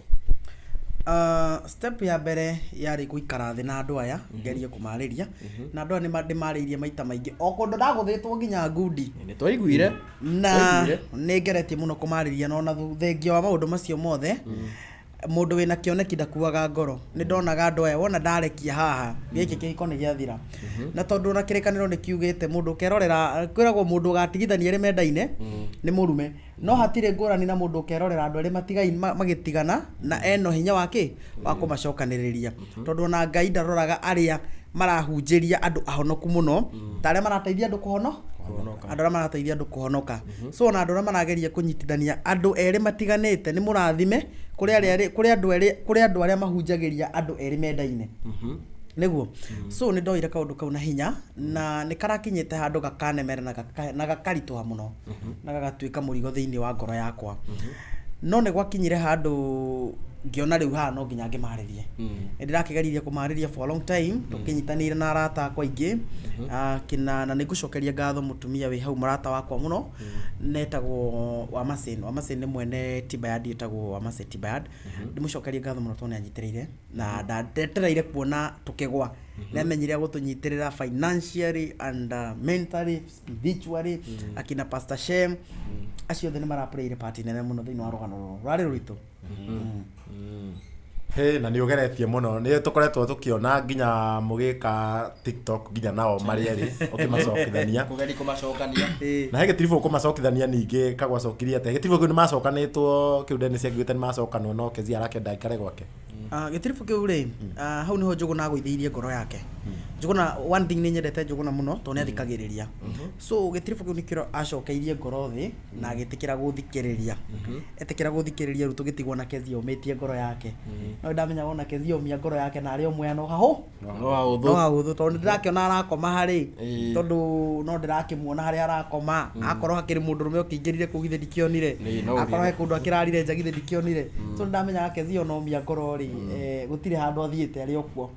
Step ya mbere yarĩ gũikara thĩ na andũ aya, ngerie kũmarĩria, na andũ aya nĩ ndĩmarĩirie maita maingĩ, o kũndũ ndagũthĩtwo nginya ngundi. Nĩ twaiguire. Na Twaiguire. nĩ ngeretie mũno kũmarĩria, no ona thengia wa maũndũ macio mothe, mũndũ wĩna kĩoneki ndakuaga ngoro. Nĩ ndonaga andũ aya, wona ndarekia haha gĩkĩ kĩhiko nĩ gĩathira, na tondũ ona kĩrĩkanĩro nĩ kiugĩte mũndũ ũkerorera, kwĩragwo mũndũ ũgatigithania erĩ mendaine nĩ mũrume, no hatirĩ ngũrani na mũndũ ũkerorera andũ erĩ magĩtigana na eno hinya wa kĩ wa kũmacokanĩrĩria, tondũ ona Ngai ndaroraga arĩa marahunjĩria andũ ahonoku mũno ta arĩa marateithia andũ kũhono. Andũ arĩa marateithia andũ kũhonoka. So ona andũ arĩa marageria kũnyitithania andũ erĩ matiganĩte nĩ mũrathime kũrĩ arĩa kũrĩ andũ erĩ, kũrĩ andũ arĩa mahunjagĩria andũ erĩ mendaine. Nĩguo. So nĩ ndoire kaũndũ kau na hinya na nĩ karakinyĩte handũ gakanemera na gakaritũha mũno na gagatuĩka mũrigo thĩinĩ wa ngoro yakwa. No nĩ gwakinyire handũ ngĩona rĩu haha no nginya ngĩmarĩrie. Nĩ ndĩrakĩgeririe kũmarĩria for a long time tũkĩnyitanĩire na arata akwa aingĩ. Kĩna na nĩ ngũcokeria ngatho mũtumia wĩ hau mũrata wakwa mũno netagwo Wamasin. Wamasin nĩ mwene Tibayad, ĩtagwo Wamasin Tibayad. Ndĩmũcokerie ngatho mũno tondũ nĩ anyitĩrĩire na ndetereire kuona tũkĩgwa. Nĩ amenyire gũtũnyitĩrĩra financially and mentally, spiritually, akina Pastor Shem. Acio othe nĩ maraplayire part nene mũno thĩinĩ wa rũgano rũrũ. Rwarĩ rũritũ. Hey, na nĩ ũgeretie mũno, nĩ tũkoretwo tũkĩona nginya mũgĩka TikTok nginya nao marĩ erĩ ũkĩmacokithania. Kũgeria kũmacokania. Na he gĩtiribũ kũmacokithania ningĩ kagwacokirie atĩa? Gĩtiribũ kĩu nĩ macokanĩtwo kĩu Dennis augĩte nĩ macokanwo no Kezia arakĩenda aikare gwake. Gĩtiribũ kĩu rĩ, hau nĩho Njũgũna agũithĩirie ngoro yake. Njũgũna, one thing nĩ nyendete Njũgũna mũno tondũ nĩ athikagĩrĩria. So gĩtiribũ kĩu nĩkĩo acokeirie ngoro thĩ na agĩtĩkĩra gũthikĩrĩria. Etĩkĩra gũthikĩrĩria rĩu tũgĩtigwo na Kezia omĩtie ngoro yake. No ndamenya wona Kezia omia ngoro yake na arĩ o mwea no hahũ. No hahũthũ. No hahũthũ tondũ nĩndĩrakĩona arakoma harĩ. Tondũ no ndĩrakĩmuona harĩa arakoma. Akorwo hakĩrĩ mũndũrũme ũkĩingĩrire kũu githĩ ndikĩonire. No Akorwo he ũrire. kũndũ akĩrarire nja githĩ ndikĩonire. So nĩndamenyaga Kezia ona omia ngoro rĩ, gũtirĩ handũ athiĩte arĩ o kuo.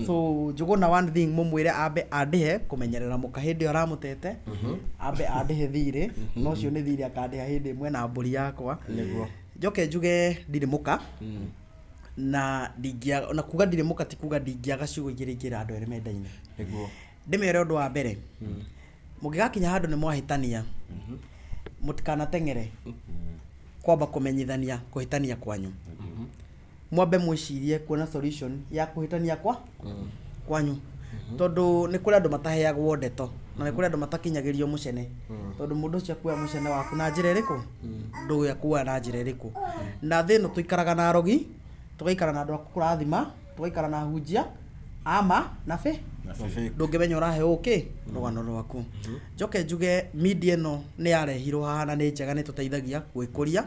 So Njũgũna one thing mũmwĩre ambe andĩhe kũmenyerera mũka hĩndĩ ĩyo aramũtete. Ambe andĩhe thirĩ, na ũcio nĩ thirĩ akandĩha hĩndĩ ĩmwe na mbũri yakwa. Nĩguo. Njoke njuge ndirĩ mũka. Na ndingĩaga, na kuga ndirĩ mũka ti kuga ndingĩaga ciugo igĩrĩ ingĩra andũ erĩ mendaine. Nĩguo. Ndĩmere ũndũ wa mbere. Mũngĩgakinya handũ nĩ mwahĩtania, mũtikanateng'ere kwamba kũmenyithania kũhĩtania kwanyu. Mwambe mwĩcirie kuona solution ya kũhĩtania kwanyu. Tondũ nĩ kũrĩ andũ mataheagwo ndeto na nĩ kũrĩ andũ matakinyagĩrio mũcene. Tondũ mũndũ ũcio akuoya mũcene waku na njĩra ĩrĩkũ? Ndũĩ akuoya na njĩra ĩrĩkũ. Na thĩ ĩno tũikaraga na arogi, tũgaikara na andũ a kũrathima, tũgaikara na ahunjia ama na bĩ. Ndũngĩmenya ũraheo ũkĩ rũgano rwaku. Njoke njuge media ĩno nĩ yarehirwo haha na nĩ njega, nĩ tũteithagia gwĩkũria,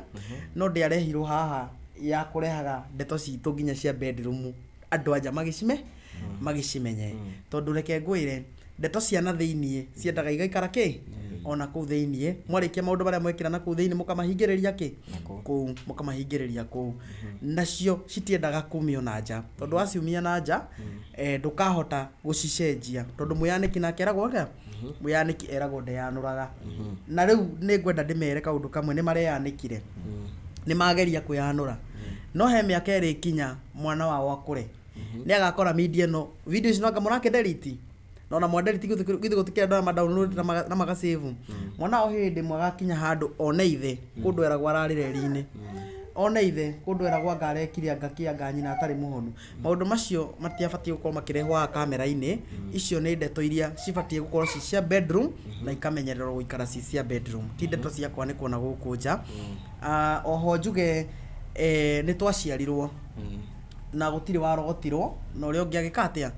no ndĩarehirwo haha ya kũrehaga ndeto citũ nginya cia bedroom andũ anja magĩcimenye. Tondũ reke ngwĩre ndeto cia na thĩiniĩ ciendaga igaikara kĩ ona kũu thĩiniĩ. Mwarĩkia maũndũ marĩa mwekĩra na kũu thĩiniĩ mũkamahingĩrĩria kĩ kũu, mũkamahingĩrĩria kũu. Nacio citiendaga kumio na nja, tondũ waciumia na nja, ndũkahota gũcicenjia, tondũ mwĩyanĩki nake eragwo atĩa? Mwĩyanĩki eragwo ndeyanũraga. Na rĩu nĩ ngwenda ndĩmere kaũndũ kamwe, nĩ mareyanĩkire, nĩ mageria kwĩyanũra, no he mĩaka ĩrĩ ĩkinya mwana wao akũre, nĩ agakora media ĩno video ici no anga mũrakĩdelete, na ona mwadelete githĩ gũtikĩrĩ andũ arĩa ma-download na magasave. Mwana wao hĩndĩ ĩmwe agakinya handũ one ithe kũndũ eragwo ararĩ reri-inĩ, one ithe kũndũ eragwo anga arekire anga kĩ anga nyina atarĩ mũhonu. Maũndũ macio matiabatiĩ gũkorwo makĩrehwo haha kamera-inĩ. Icio nĩ ndeto iria cibatiĩ gũkorwo ci cia bedroom na ikamenyererwo gũikara ci cia bedroom, ti ndeto cia kwanĩkwo na gũkũ nja. Oho njuge, nĩ twaciarirwo na gũtirĩ warogotirwo, na ũrĩa ũngĩ agĩka atĩa?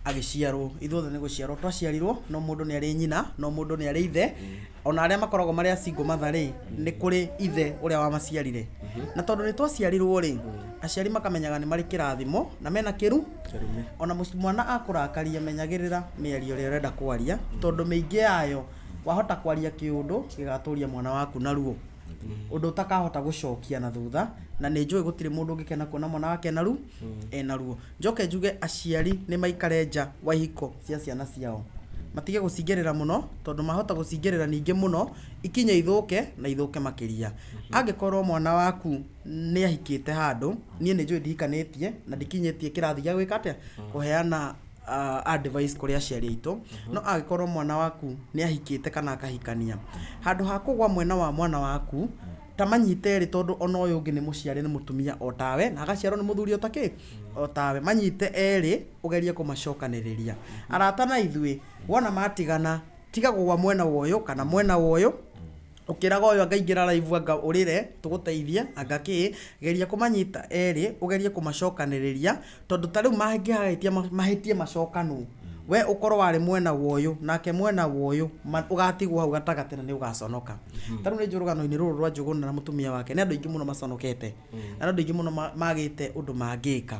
Agĩciarwo. Ithuothe nĩ gũciarwo twaciarirwo, no mũndũ nĩ arĩ nyina, no mũndũ nĩ arĩ ithe. Ona arĩa makoragwo marĩ a single mother rĩ, nĩ kũrĩ ithe ũrĩa wamaciarire. Na tondũ nĩ twaciarirwo rĩ, aciari makamenyaga nĩ marĩ kĩrathimo na mena kĩru. Ona mwana akũrakaria menyagĩrĩra mĩario ĩrĩa ũrenda kwaria, tondũ mĩingĩ yayo wahota kwaria kĩũndũ gĩgatũria mwana waku na ruo, ũndũ ũtakahota gũcokia na thutha. Na nĩ njũĩ gũtirĩ mũndũ ũngĩkena kuona mwana wake ena ruo. Njoke njuge aciari nĩ maikare nja wa ihiko cia ciana ciao, matige gũcingĩrĩra mũno, tondũ mahota gũcingĩrĩra ningĩ mũno ikinye ithũke na ithũke makĩria. Angĩkorwo mwana waku nĩ ahikĩte handũ, niĩ nĩ njũĩ ndihikanĩtie na ndikinyĩtie kĩrathi gĩa gwĩka atĩa, kũheana advice kũrĩ aciari aitũ. No angĩkorwo mwana waku nĩ ahikĩte kana akahikania, handũ ha kũgwa mwena wa mwana waku, ta manyite erĩ, tondũ ona ũyũ ũngĩ nĩ mũciare nĩ mũtumia o tawe na agaciarwo nĩ mũthuri o ta kĩ o tawe, manyite erĩ ũgerie kũmacokanĩrĩria. Arata na ithuĩ wona matigana, tiga kũgwa mwena wa ũyũ kana mwena wa ũyũ, ũkĩraga ũyũ anga ingĩra live anga ũrĩre tũgũteithie anga kĩ, geria kũmanyita erĩ ũgerie kũmacokanĩrĩria, tondũ ta rĩu mangĩhĩtia mahĩtie macokanwo. We ũkorwo warĩ mwena wa ũyũ nake mwena wa ũyũ, ũgatigwo hau gatagatĩ na nĩ ũgaconoka. Ta rĩu nĩ njũĩ rũgano-inĩ rũrũ rwa Njũgũna na mũtumia wake, nĩ andũ aingĩ mũno maconokete, na nĩ andũ aingĩ mũno magĩte ũndũ mangĩka.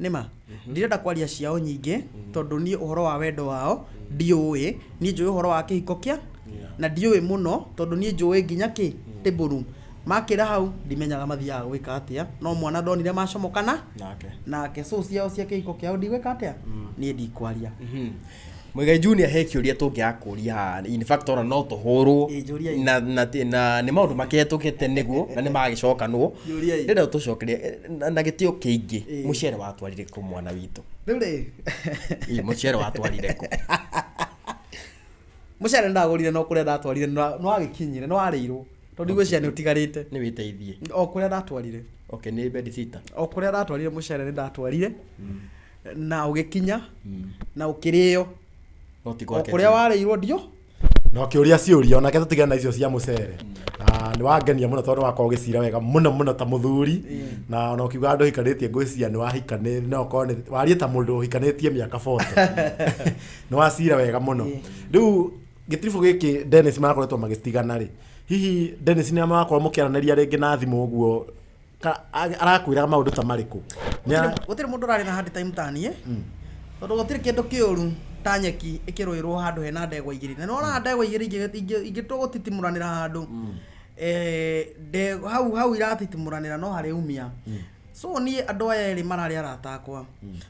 Nĩma ndirenda kwaria ciao nyingĩ, tondũ niĩ ũhoro wa wendo wao ndiũĩ. Niĩ njũĩ ũhoro wa kĩhiko kĩa na ndiũĩ mũno, tondũ niĩ njũĩ nginya kĩ table room. Makĩra hau ndimenyaga mathiaga gwĩka atĩa, no mwana ndonire macomokana nake. Nake. So ciao cia kĩhiko kĩao ndigwĩka atĩa, niĩ ndikwaria. Muigai Junior, he kĩũria tũngĩakũria haha, in fact ona no tũhũrwo. Ĩ, njũria. Na nĩ maũndũ makĩhetũkĩte nĩguo na nĩ magĩcokanwo. Njũria. Ndĩrenda ũtũcokerie na gĩtĩo kĩingĩ. Ĩ. Mũcere watwarire kũ, mwana witũ? Rĩu rĩ, Ĩ, mũcere watwarire kũ? Mũcere nĩndagũrire, no kũrĩa ndatwarire nĩwagĩkinyire, nĩwarĩirwo, tondũ ndigwĩciria nĩ ũtigarĩte. Nĩ wĩteithie. O kũrĩa ndatwarire. Okay, nĩ bedsitter. O kũrĩa ndatwarire mũcere, nĩ ndatwarire na ũgĩkinya na ũkĩrĩo. No ti O gwake. kũrĩa warĩirwo ndio. No kĩũria ciũria onake tũtigane na icio cia mũcere. Na nĩ wangenia mũno tondũ wakorwo ũgĩcira wega mũno mũno ta mũthuri, na ona ũkiuga andũ ũhikanĩtie, ngwĩciria nĩ wahikanĩ, no ũkorwo nĩ warie ta mũndũ ũhikanĩtie mĩaka 40. Nĩ wacira wega mũno. Rĩu gĩtiribũ gĩkĩ Dennis marakoretwo magĩtigana rĩ, hihi Dennis nĩ marakorwo mũkĩaranĩria rĩngĩ na thimũ ũguo, arakwĩra maũndũ ta marĩkũ? Gũtirĩ mũndũ ũrarĩ na hard time ta niĩ, tondũ gũtirĩ kĩndũ kĩũru ta nyeki ĩkĩrũĩrwo handũ hena ndegwa igĩrĩ, na nĩwona ndegwa igĩrĩ ingĩtua gũtitimũranĩra handũ, hau hau iratitimũranĩra no harĩ umia. So niĩ andũ aya erĩ mararĩ arata akwa.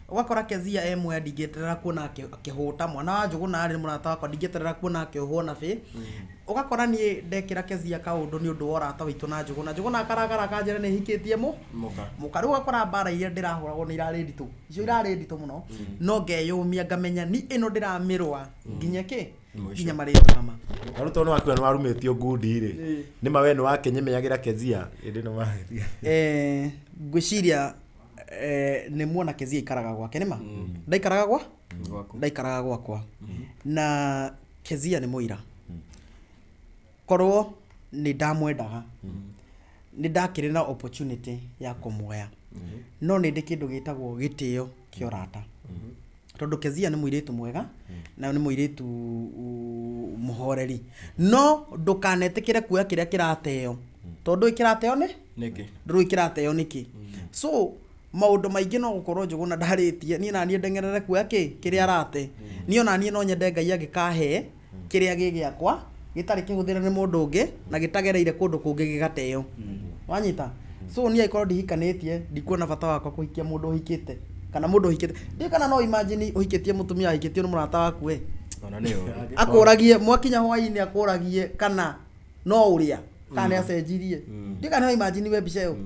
Ũgakora Kezia e mwea, ndingĩeterera kuona akĩhũta mwana wa Njũgũna, arĩ mũrata wakwa, ndingĩeterera kuona akĩohwo na bĩ. Ũgakora niĩ ndekĩra Kezia kaũndũ nĩ ũndũ wa ũrata witũ na Njũgũna, Njũgũna akaragara akanjĩra nĩ hikĩtie mũ Mũka. Mũka. Rĩu ũgakora mbara iria ndĩrahũragwo nĩ irarĩ nditũ, icio irarĩ nditũ mũno, no ngeyũmia ngamenya ni ĩno ndĩramĩrũa nginya kĩ nginya marĩrũgama. Na rĩu tondũ nĩwakiuga nĩwarumĩtio ngundi rĩ, nĩ ma we nĩwakĩnyemeagĩra Kezia ĩndĩ nĩ Ngwĩciria nĩ muona Kezia ikaraga gwake, nĩ ma ndaikaraga gwa Gwaku. Ndaikaraga gwakwa, na Kezia nĩ mũira. Korwo nĩ ndamwendaga, nĩ ndakĩrĩ na opportunity ya kũmuoya, no nĩ ndĩ kĩndũ gĩtagwo gĩtĩo kĩa ũrata, tondũ Kezia nĩ mũirĩtu mwega na nĩ mũirĩtu mũhoreri, no ndũkanetĩkĩre kuoya kĩrĩa kĩrateo, tondũ kĩrateo nĩ Nĩkĩ? Ndũrũĩ kĩrateo nĩkĩ. So maũndũ maingĩ no gũkorwo Njũgũna ndarĩtie, niĩ naniĩ ndeng'erere kuoya kĩ kĩrĩa arate. Niĩ ona niĩ no nyende Ngai angĩkahe kĩrĩa gĩ gĩakwa gĩtarĩ kĩhũthĩre nĩ mũndũ ũngĩ na gĩtagereire kũndũ kũngĩ gĩgateo, wanyita? So niĩ angĩkorwo ndihikanĩtie, ndikuona bata wakwa kũhikia mũndũ ũhikĩte kana mũndũ ũhikĩte. Ndiũĩ kana no imagine ũhikĩtie mũtumia wahikĩtio nĩ mũrata waku we. Ona nĩ ũru. Akũragie mwakinya hwainĩ, akũragie kana no ũrĩa kana nĩ acenjirie. Ndiũĩ kana no imagine we mbica ĩyo.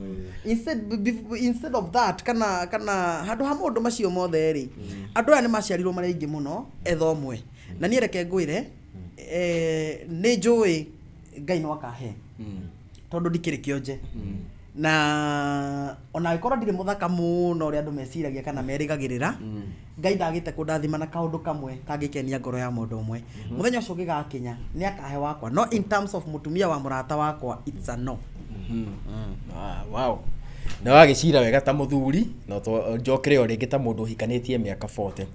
Instead of that, kana handũ ha maũndũ macio mothe rĩ, andũ aya nĩ maciarirwo marĩ aingĩ mũno etha ũmwe. Na niĩ reke ngwĩre, nĩ njũĩ Ngai no akahe, tondũ ndikĩrĩ kĩonje, na ona angĩkorwo ndirĩ mũthaka mũno ũrĩa andũ meciragia kana merĩgagĩrĩra, Ngai ndagĩte kũndathima na kaũndũ kamwe kangĩkenia ngoro ya mũndũ ũmwe. Mũthenya ũcio ũngĩgakinya nĩ akahe wakwa, no in terms of mũtumia wa mũrata wakwa, it's a no. Ah, wow, nĩ wagĩcira wega ta mũthuri. No njokere o rĩngĩ ta mũndũ ũhikanĩtie mĩaka 40,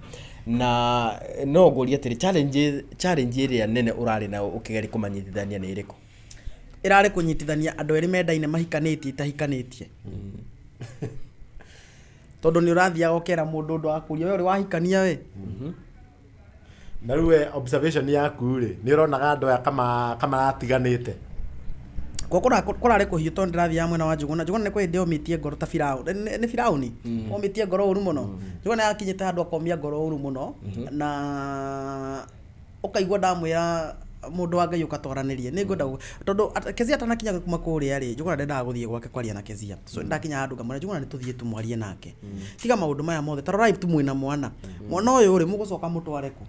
na no ngũrie atĩrĩ, challenge ĩrĩa nene ũrarĩ nayo ũkĩgeria kũmanyitithania nĩ ĩrĩkũ? Ĩrarĩ kũnyitithania andũ erĩ mendaine mahikanĩtie itahikanĩtie, tondũ nĩ ũrathiaga ũkera mũndũ ũndũ akũria, we ũrĩ wahikania we? Na rĩu we observation yaku rĩ, nĩ ũronaga andũ aya kama kamaratiganĩte? Kwa kũrarĩ kũhiũ, tondũ ndĩrathiaga mwena wa Njũgũna. Njũgũna nĩ kwĩ hĩndĩ omĩtie ngoro ta Firaũ, nĩ Firaũni omĩtie ngoro ũru mũno. Njũgũna nĩ akinyĩte handũ akomia ngoro ũru mũno, na ũkaigua ndamwĩra mũndũ wa Ngai ũkatwaranĩrie nĩ ngwenda tondũ Kezia atanakinya kuma kũrĩa rĩ, Njũgũna ndendaga gũthiĩ gwake kwaria na Kezia. So ndakinya handũ ngamwĩra, Njũgũna, nĩ tũthiĩ tũmwarie nake, tiga maũndũ maya mothe. Ta rorai tu mwĩna mwana, mwana ũyũ rĩ, mũgũcoka mũtware kũ?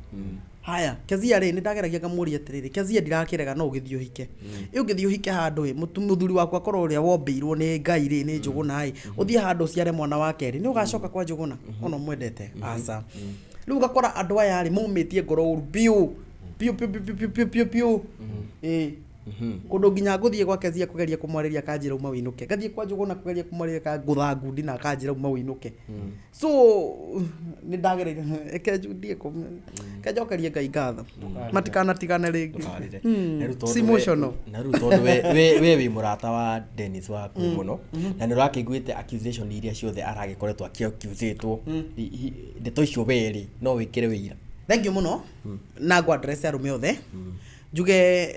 Haya, Kezia rĩ, nĩ ndageragia ngamũria atĩrĩrĩ, Kezia, ndirakĩrega no ũgĩthiĩ ũhike, ĩ ũngĩthiĩ ũhike handũ ĩ, mũthuri waku akorwo ũrĩa wombĩirwo nĩ Ngai rĩ, nĩ Njũgũna ĩ, ũthiĩ handũ ũciare mwana wa kerĩ, nĩ ũgacoka kwa Njũgũna ona ũmwendete? Aca. Rĩu ũgakora andũ aya rĩ, momĩtie ngoro ũru biũ biũ biũ biũ biũ biũ biũ. Ĩ. Kũndũ nginya ngũthiĩ gwake cia kũgeria kũmwarĩria akanjĩra uma wĩinũke, ngathiĩ kwa Njũgũna kũgeria kũmwarĩria akangũtha ngundi na akanjĩra uma wĩinũke. So nĩ ndagereire, reke ndiĩ reke njokerie Ngai ngatho, matikanatigane rĩngĩ. Ndũkarĩre. Na rĩu tondũ Si emotional. Na rĩu tondũ we wĩ mũrata wa Dennis wa hakuhĩ mũno na nĩ ũrakĩiguĩte accusation iria ciothe aragĩkoretwo akĩaccusĩtwo, ndeto icio we rĩ no wĩkĩre wĩira? Thank you mũno, na ngũ address arũme othe, njuge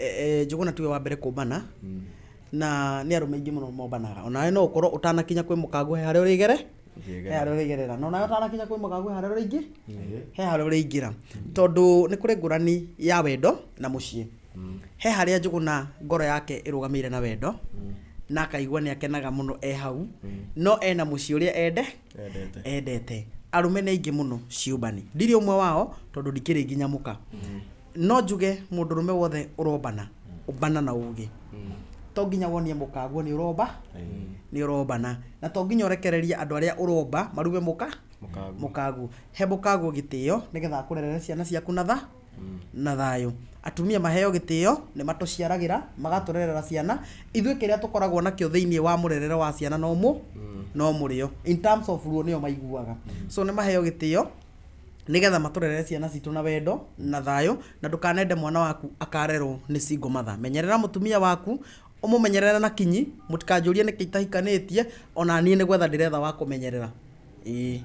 Njũgũna tiwe wa mbere kũmbana, na nĩ arũme aingĩ mũno mombanaga. Onawe no ũkorwo ũtanakinya kwĩ mũkangu he harĩa ũrĩgere, he harĩa ũrĩgerera, na onawe ũtanakinya kwĩ mũkangu he harĩa ũrĩingĩ, he harĩa ũrĩingĩra, tondũ nĩ kũrĩ ngũrani ya wendo na mũciĩ. He harĩa Njũgũna ngoro yake ĩrũgamĩire na wendo na akaigua nĩ akenaga mũno e hau, no ena mũciĩ ũrĩa ende Endete. Endete. Arũme nĩ aingĩ mũno ciũmbani, ndirĩ ũmwe wao tondũ ndikĩrĩ nginya mũka. No njuge mũndũrũme wothe ũrombana, ũmbana na ũgĩ. To nginya wonie mũkaguo nĩ ũromba, nĩ ũrombana, na to nginya ũrekererie andũ arĩa ũromba marume mũka Mũkaguo. Mũkaguo. He mũkaguo gĩtĩo nĩgetha akũrerere ciana ciaku na tha na thayũ. Atumia maheo gĩtĩo, nĩ matũciaragĩra, magatũrerera ciana. Ithuĩ kĩrĩa tũkoragwo nakĩo thĩinĩ wa mũrerere wa ciana no mũ no mũrĩo, in terms of ruo nĩo maiguaga. So nĩ maheo gĩtĩo nĩgetha matũrerere ciana citũ na wendo na thayũ. Na ndũkanende mwana waku akarerwo nĩ single mother. Menyerera mũtumia waku, ũmũmenyerere na kinyi. Mũtikanjũrie nĩkĩ itahikanĩtie, ona niĩ nĩ gwetha ndĩretha wa kũmenyerera, ĩĩ.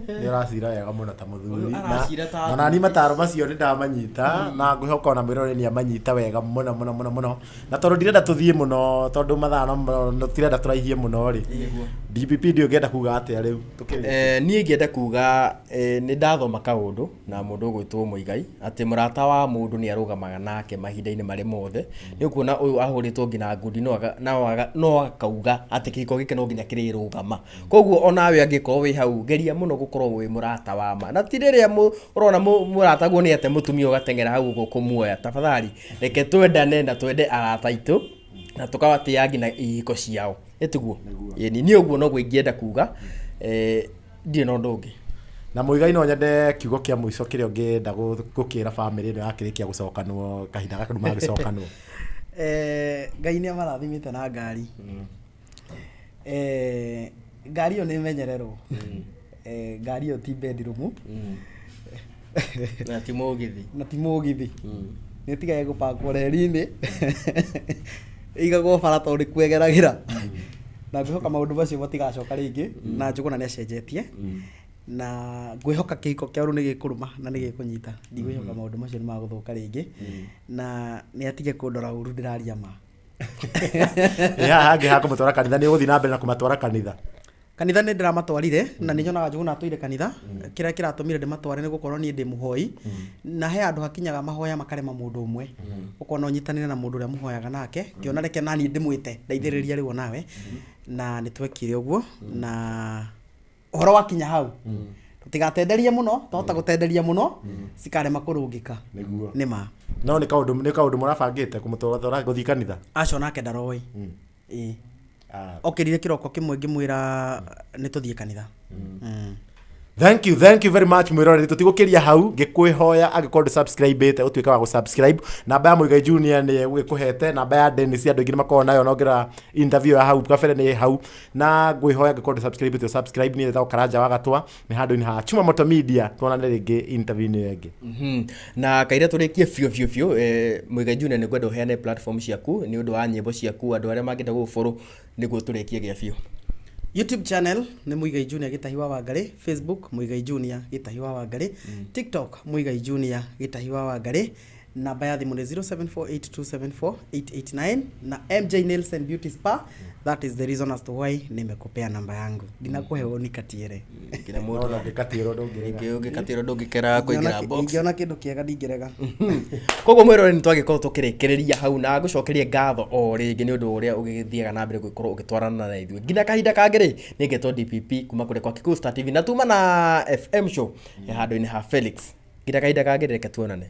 Nĩ ũracira wega mũno ta mũthuri. Ũyũ aracira ta Na nani mataro macio nĩ ndamanyita, na ngwĩhoka ona mwĩrore nĩ amanyita wega mũno mũno mũno mũno. Na tondũ ndirenda tũthiĩ mũno, tondũ mathaa no tirenda tũraihie mũno rĩ, DPP ndiũ ũngĩenda kuga atĩa rĩu tũkĩrĩkia? Niĩ ingĩenda kuga nĩ ndathoma kaũndũ na mũndũ ũgwĩtwo Mũigai atĩ mũrata wa mũndũ nĩ arũgamaga nake mahinda-inĩ marĩ mothe. Nĩ ũkuona ũyũ ahũrĩtwo nginya ngundi no akauga atĩ kĩhiko gĩkĩ no nginya kĩrĩrũgama. Koguo onawe angĩkorwo wĩ hau, geria mũno gũkorwo wĩ mũrata wa ma, na ti rĩrĩa ũrona mũrataguo nĩ ate mũtumia ũgateng'era hau ũguo kũmuoya. Tafadhali reke twendane na twende arata aitũ na tũkabatĩa nginya ihiko ciao, ĩtiguo? Ĩni, niĩ ũguo noguo ingĩenda kuga, ndirĩ na ũndũ ũngĩ. Na Mũigai, no nyende kiugo kĩa mũico kĩrĩa ũngĩenda gũkĩra bamĩrĩ ĩno yakĩrĩkia gũcokanwo, kahinda gaka rĩu magĩcokanwo. Ngai nĩ amarathimĩte na ngari. Ngari ĩyo nĩ ĩmenyererwo. Ngari ĩyo ti bedroom. Na ti mũgithi. Na ti mũgithi. Nĩ ĩtigage gũpakwo reri-inĩ, ĩigagwo bara tondũ nĩ kwegeragĩra. Na ngwĩhoka maũndũ macio matigacoka rĩngĩ, na Njũgũna nĩ acenjetie, na ngwĩhoka kĩhiko kĩao rĩu nĩ gĩkũrũma na nĩ gĩkũnyita. Ndigwĩhoka maũndũ macio nĩ magũthũka rĩngĩ, na nĩ atige kũndora ũru, ndĩraria ma. Ĩ haha hangĩ ha kũmũtwara kanitha, nĩ ũgũthiĩ na mbere na kũmatwara kanitha? Kanitha nĩ ndĩramatwarire, na nĩ nyonaga Njũgũna atũire kanitha. Kĩrĩa kĩratũmire ndĩmatware nĩ gũkorwo niĩ ndĩ mũhoi, na he handũ hakinyaga mahoya makarema mũndũ ũmwe, ũkona ũnyitanĩre na mũndũ ũrĩa mũhoyaga nake. Ngĩona reke naniĩ ndĩmwĩte ndeithĩrĩria rĩu onawe, na nĩ twekire ũguo. Na ũhoro wakinya hau, tũtigatenderie mũno, twahota gũtenderia mũno cikarema kũrũngĩka. Nĩguo. Nĩ ma. No nĩ kaũndũ mũrabangĩte kũmũtwara gũthiĩ kanitha? Acio nake ndaroĩ, ĩĩ. Ah. Okĩrire kĩroko kĩmwe ngĩmwĩra nĩ tũthiĩ kanitha. Thank you, thank you very much mwĩroreri. Tũtigũkĩria hau, ngĩkwĩhoya angĩkorwo ndũ subscribe ĩte, ũtuĩke wa gũsubscribe. Namba ya Mũigai Junior nĩ egũgĩkũhete, namba ya Dennis andũ aingĩ nĩ makoragwo nayo, no ngĩrora interview ya hau kabere nĩ hau. Na ngwĩhoya angĩkorwo ndũ subscribe ĩte, subscribe. Niĩ ndĩtagwo Karanja wa Gatwa, nĩ handũ-inĩ ha Chuma Moto Media. Tuonane rĩngĩ interview-inĩ ĩyo ĩngĩ. Na kaira tũrĩkie biũ biũ biũ, Mũigai Junior, nĩ ngwenda ũheane platform ciaku nĩ ũndũ wa nyĩmbo ciaku, andũ arĩa mangĩenda gũgũfollow, nĩguo tũrĩkie gĩa biũ. YouTube channel nĩ Muigai Junior Gĩtahi wa Wangarĩ, Facebook Muigai Junior Gĩtahi wa Wangarĩ, TikTok Muigai Junior Gĩtahi wa Wangarĩ. Namba ya thimũ nĩ 0748274889. Na MJ Nails and Beauty Spa, that is the reason as to why nimekupea namba yangu, ndinakuhe ũnikatiere. Nginya No mũndũ na ũngĩkatĩrwo ndũngĩrega. Ũngĩkatĩrwo ndũngĩkera kũingĩra box. Ingĩona kĩndũ kĩega ndingĩrega. Koguo mwĩrore, nĩ twagĩkorwo tũkĩrĩkĩrĩria hau na ngũcokerie ngatho o rĩngĩ nĩ ũndũ wa ũrĩa ũgĩthiaga na mbere gũgĩkorwo ũgĩtwarana na ithuĩ nginya kahinda kangĩ rĩ. Nĩ ngetwo DPP kuma kũrĩa kwa Kikuyu Star TV na tuma na FM show handũ-inĩ ha Felix. Nginya kahinda kangĩ, reke tuonane.